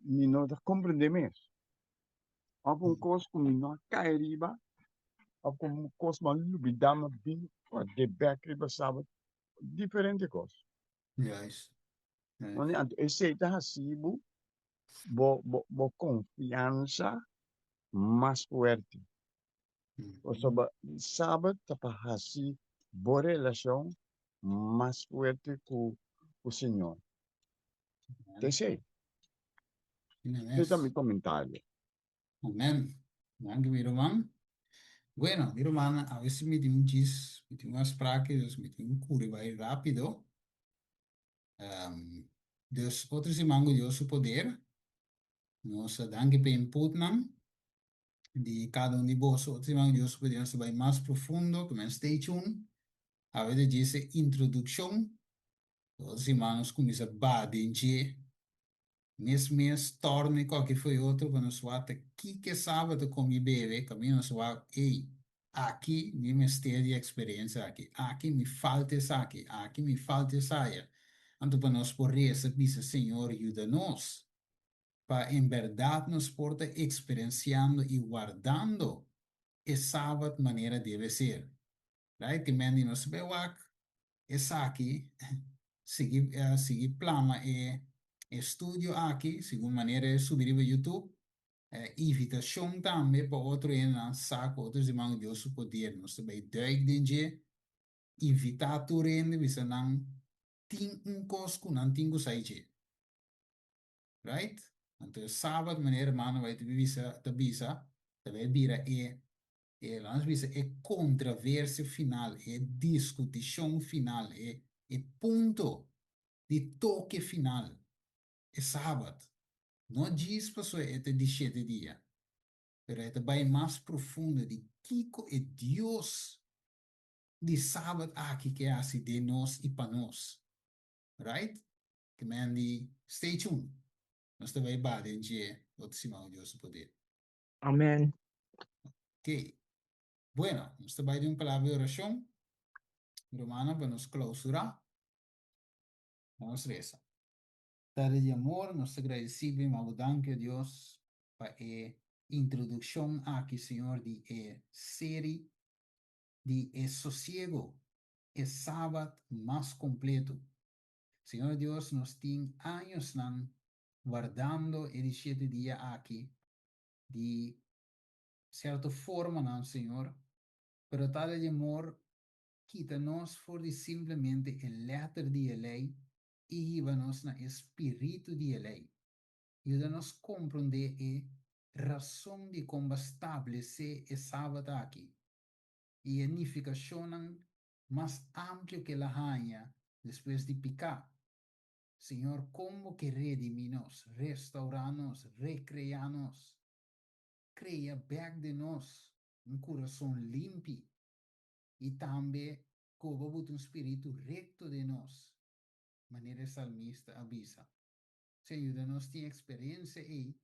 mi no ta komprendé mes. Of un kos ku mi no a kai riba, of ku un kos mi a lubidá mi a bin kòrd'é bèk riba sabat, diferente kos. Juist. Wanneer anto esei ta hasi bo bo bo bo konfiansa mas fuerte. Pasobra sabat ta pa hasi bo relashon mas fuerte ku ku Señor. Ta esei. Esei ta mi komentario. Amen. Danki mi ruman. Bueno, mi rumannan, awe si mi tin un djis, mi tin un afspraak, dus mi tin ku kuri bai rápido. Dus otro siman ku Dios su poder, nos a danki pa e inputnan di kada un di boso. Otro siman ku Dios su poder nos ta bai mas profundo, ku men stay tuned. Awe ta djis e introdukshon. Otro siman nos kuminsá ba den dje Mes mes tòrna e kòki fo'i otro pa nos wak ta kiko e sabat ta komi i bebe, kaminda nos wak, ey, aki mi mester di e eksperensia aki, aki mi falta esaki, aki mi falta esaya. Anto pa nos por resa bisa Señor yuda nos pa en bèrdat nos por ta eksperensiando i wardando e sabat manera debe ser. Right? Te men di nos bai wak esaki, sigui sigui plama e estudio aki segun manera e subi riba YouTube. Invitashon tambe pa otro hendenan sa ku otro siman ku Dios su poder nos ta bai duik den dje. Invitá tur hende bisa nan tin un kos ku nan tin ku sa i dje. Right? Anto e sabat manera hermano bai ta bisa ta bisa ta bai bira e E laat nos bisa e kontraversia final, e diskutishon final, e e punto di toke final, e Sabat. No djis pasobra e ta di shete dia, pero e ta bai mas profundo di kiko e Dios di Sabat aki ke hasi den nos i pa nos. Right? Ke men di stay tuned. Nos ta bai ba den dje otro siman ku Dios su poder. Amen. Ok. Bueno, nos ta bai den un palabra di orashon. Rumannan, pa nos klausurá, nos resa. Tata di amor, nos ta gradisí bo i manda bo danki, o Dios, pa e introdukshon aki, Señor, di e seri di e sosiego, e Sabat mas kompleto. Señor Dios, nos tin añosnan wardando e di shete dia aki di sierto formanan, Señor, pero Tata di amor, kita nos for di simplemente e letter di e ley i hiba nos na e spiritu di e ley. Yuda nos comprende e rason di con bo a stablece e Sabat aki i e nificacionnan mas amplio cu el a haña despues di pica. Señor, kon bo ke redimí nos, restaurá nos, rekreá nos? Krea bèk den nos un kurason limpi i tambe koba bo ta un spiritu rekto den nos, manera e salmista a bisa. Señor, yuda nos tin eksperensia ei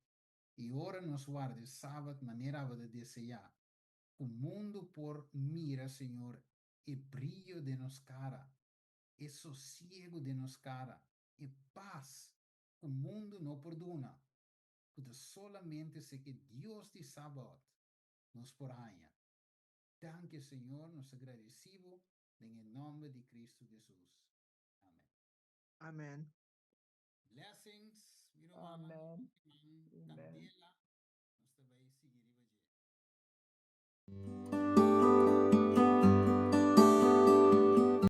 i ora nos warda e Sabat manera abo ta deseá, ku mundu por mira, Señor, e brio den nos kara e sosiegu den nos kara, e pas ku mundu no por duna, ku ta solamente seke Dios di Sabaot nos por haña. Danki Señor, nos ta gradisí bo den e nòmber di Kristu Jesus. Amen. Amen. Blessings, mi rumannan. Amen. Siman Amen. kandela.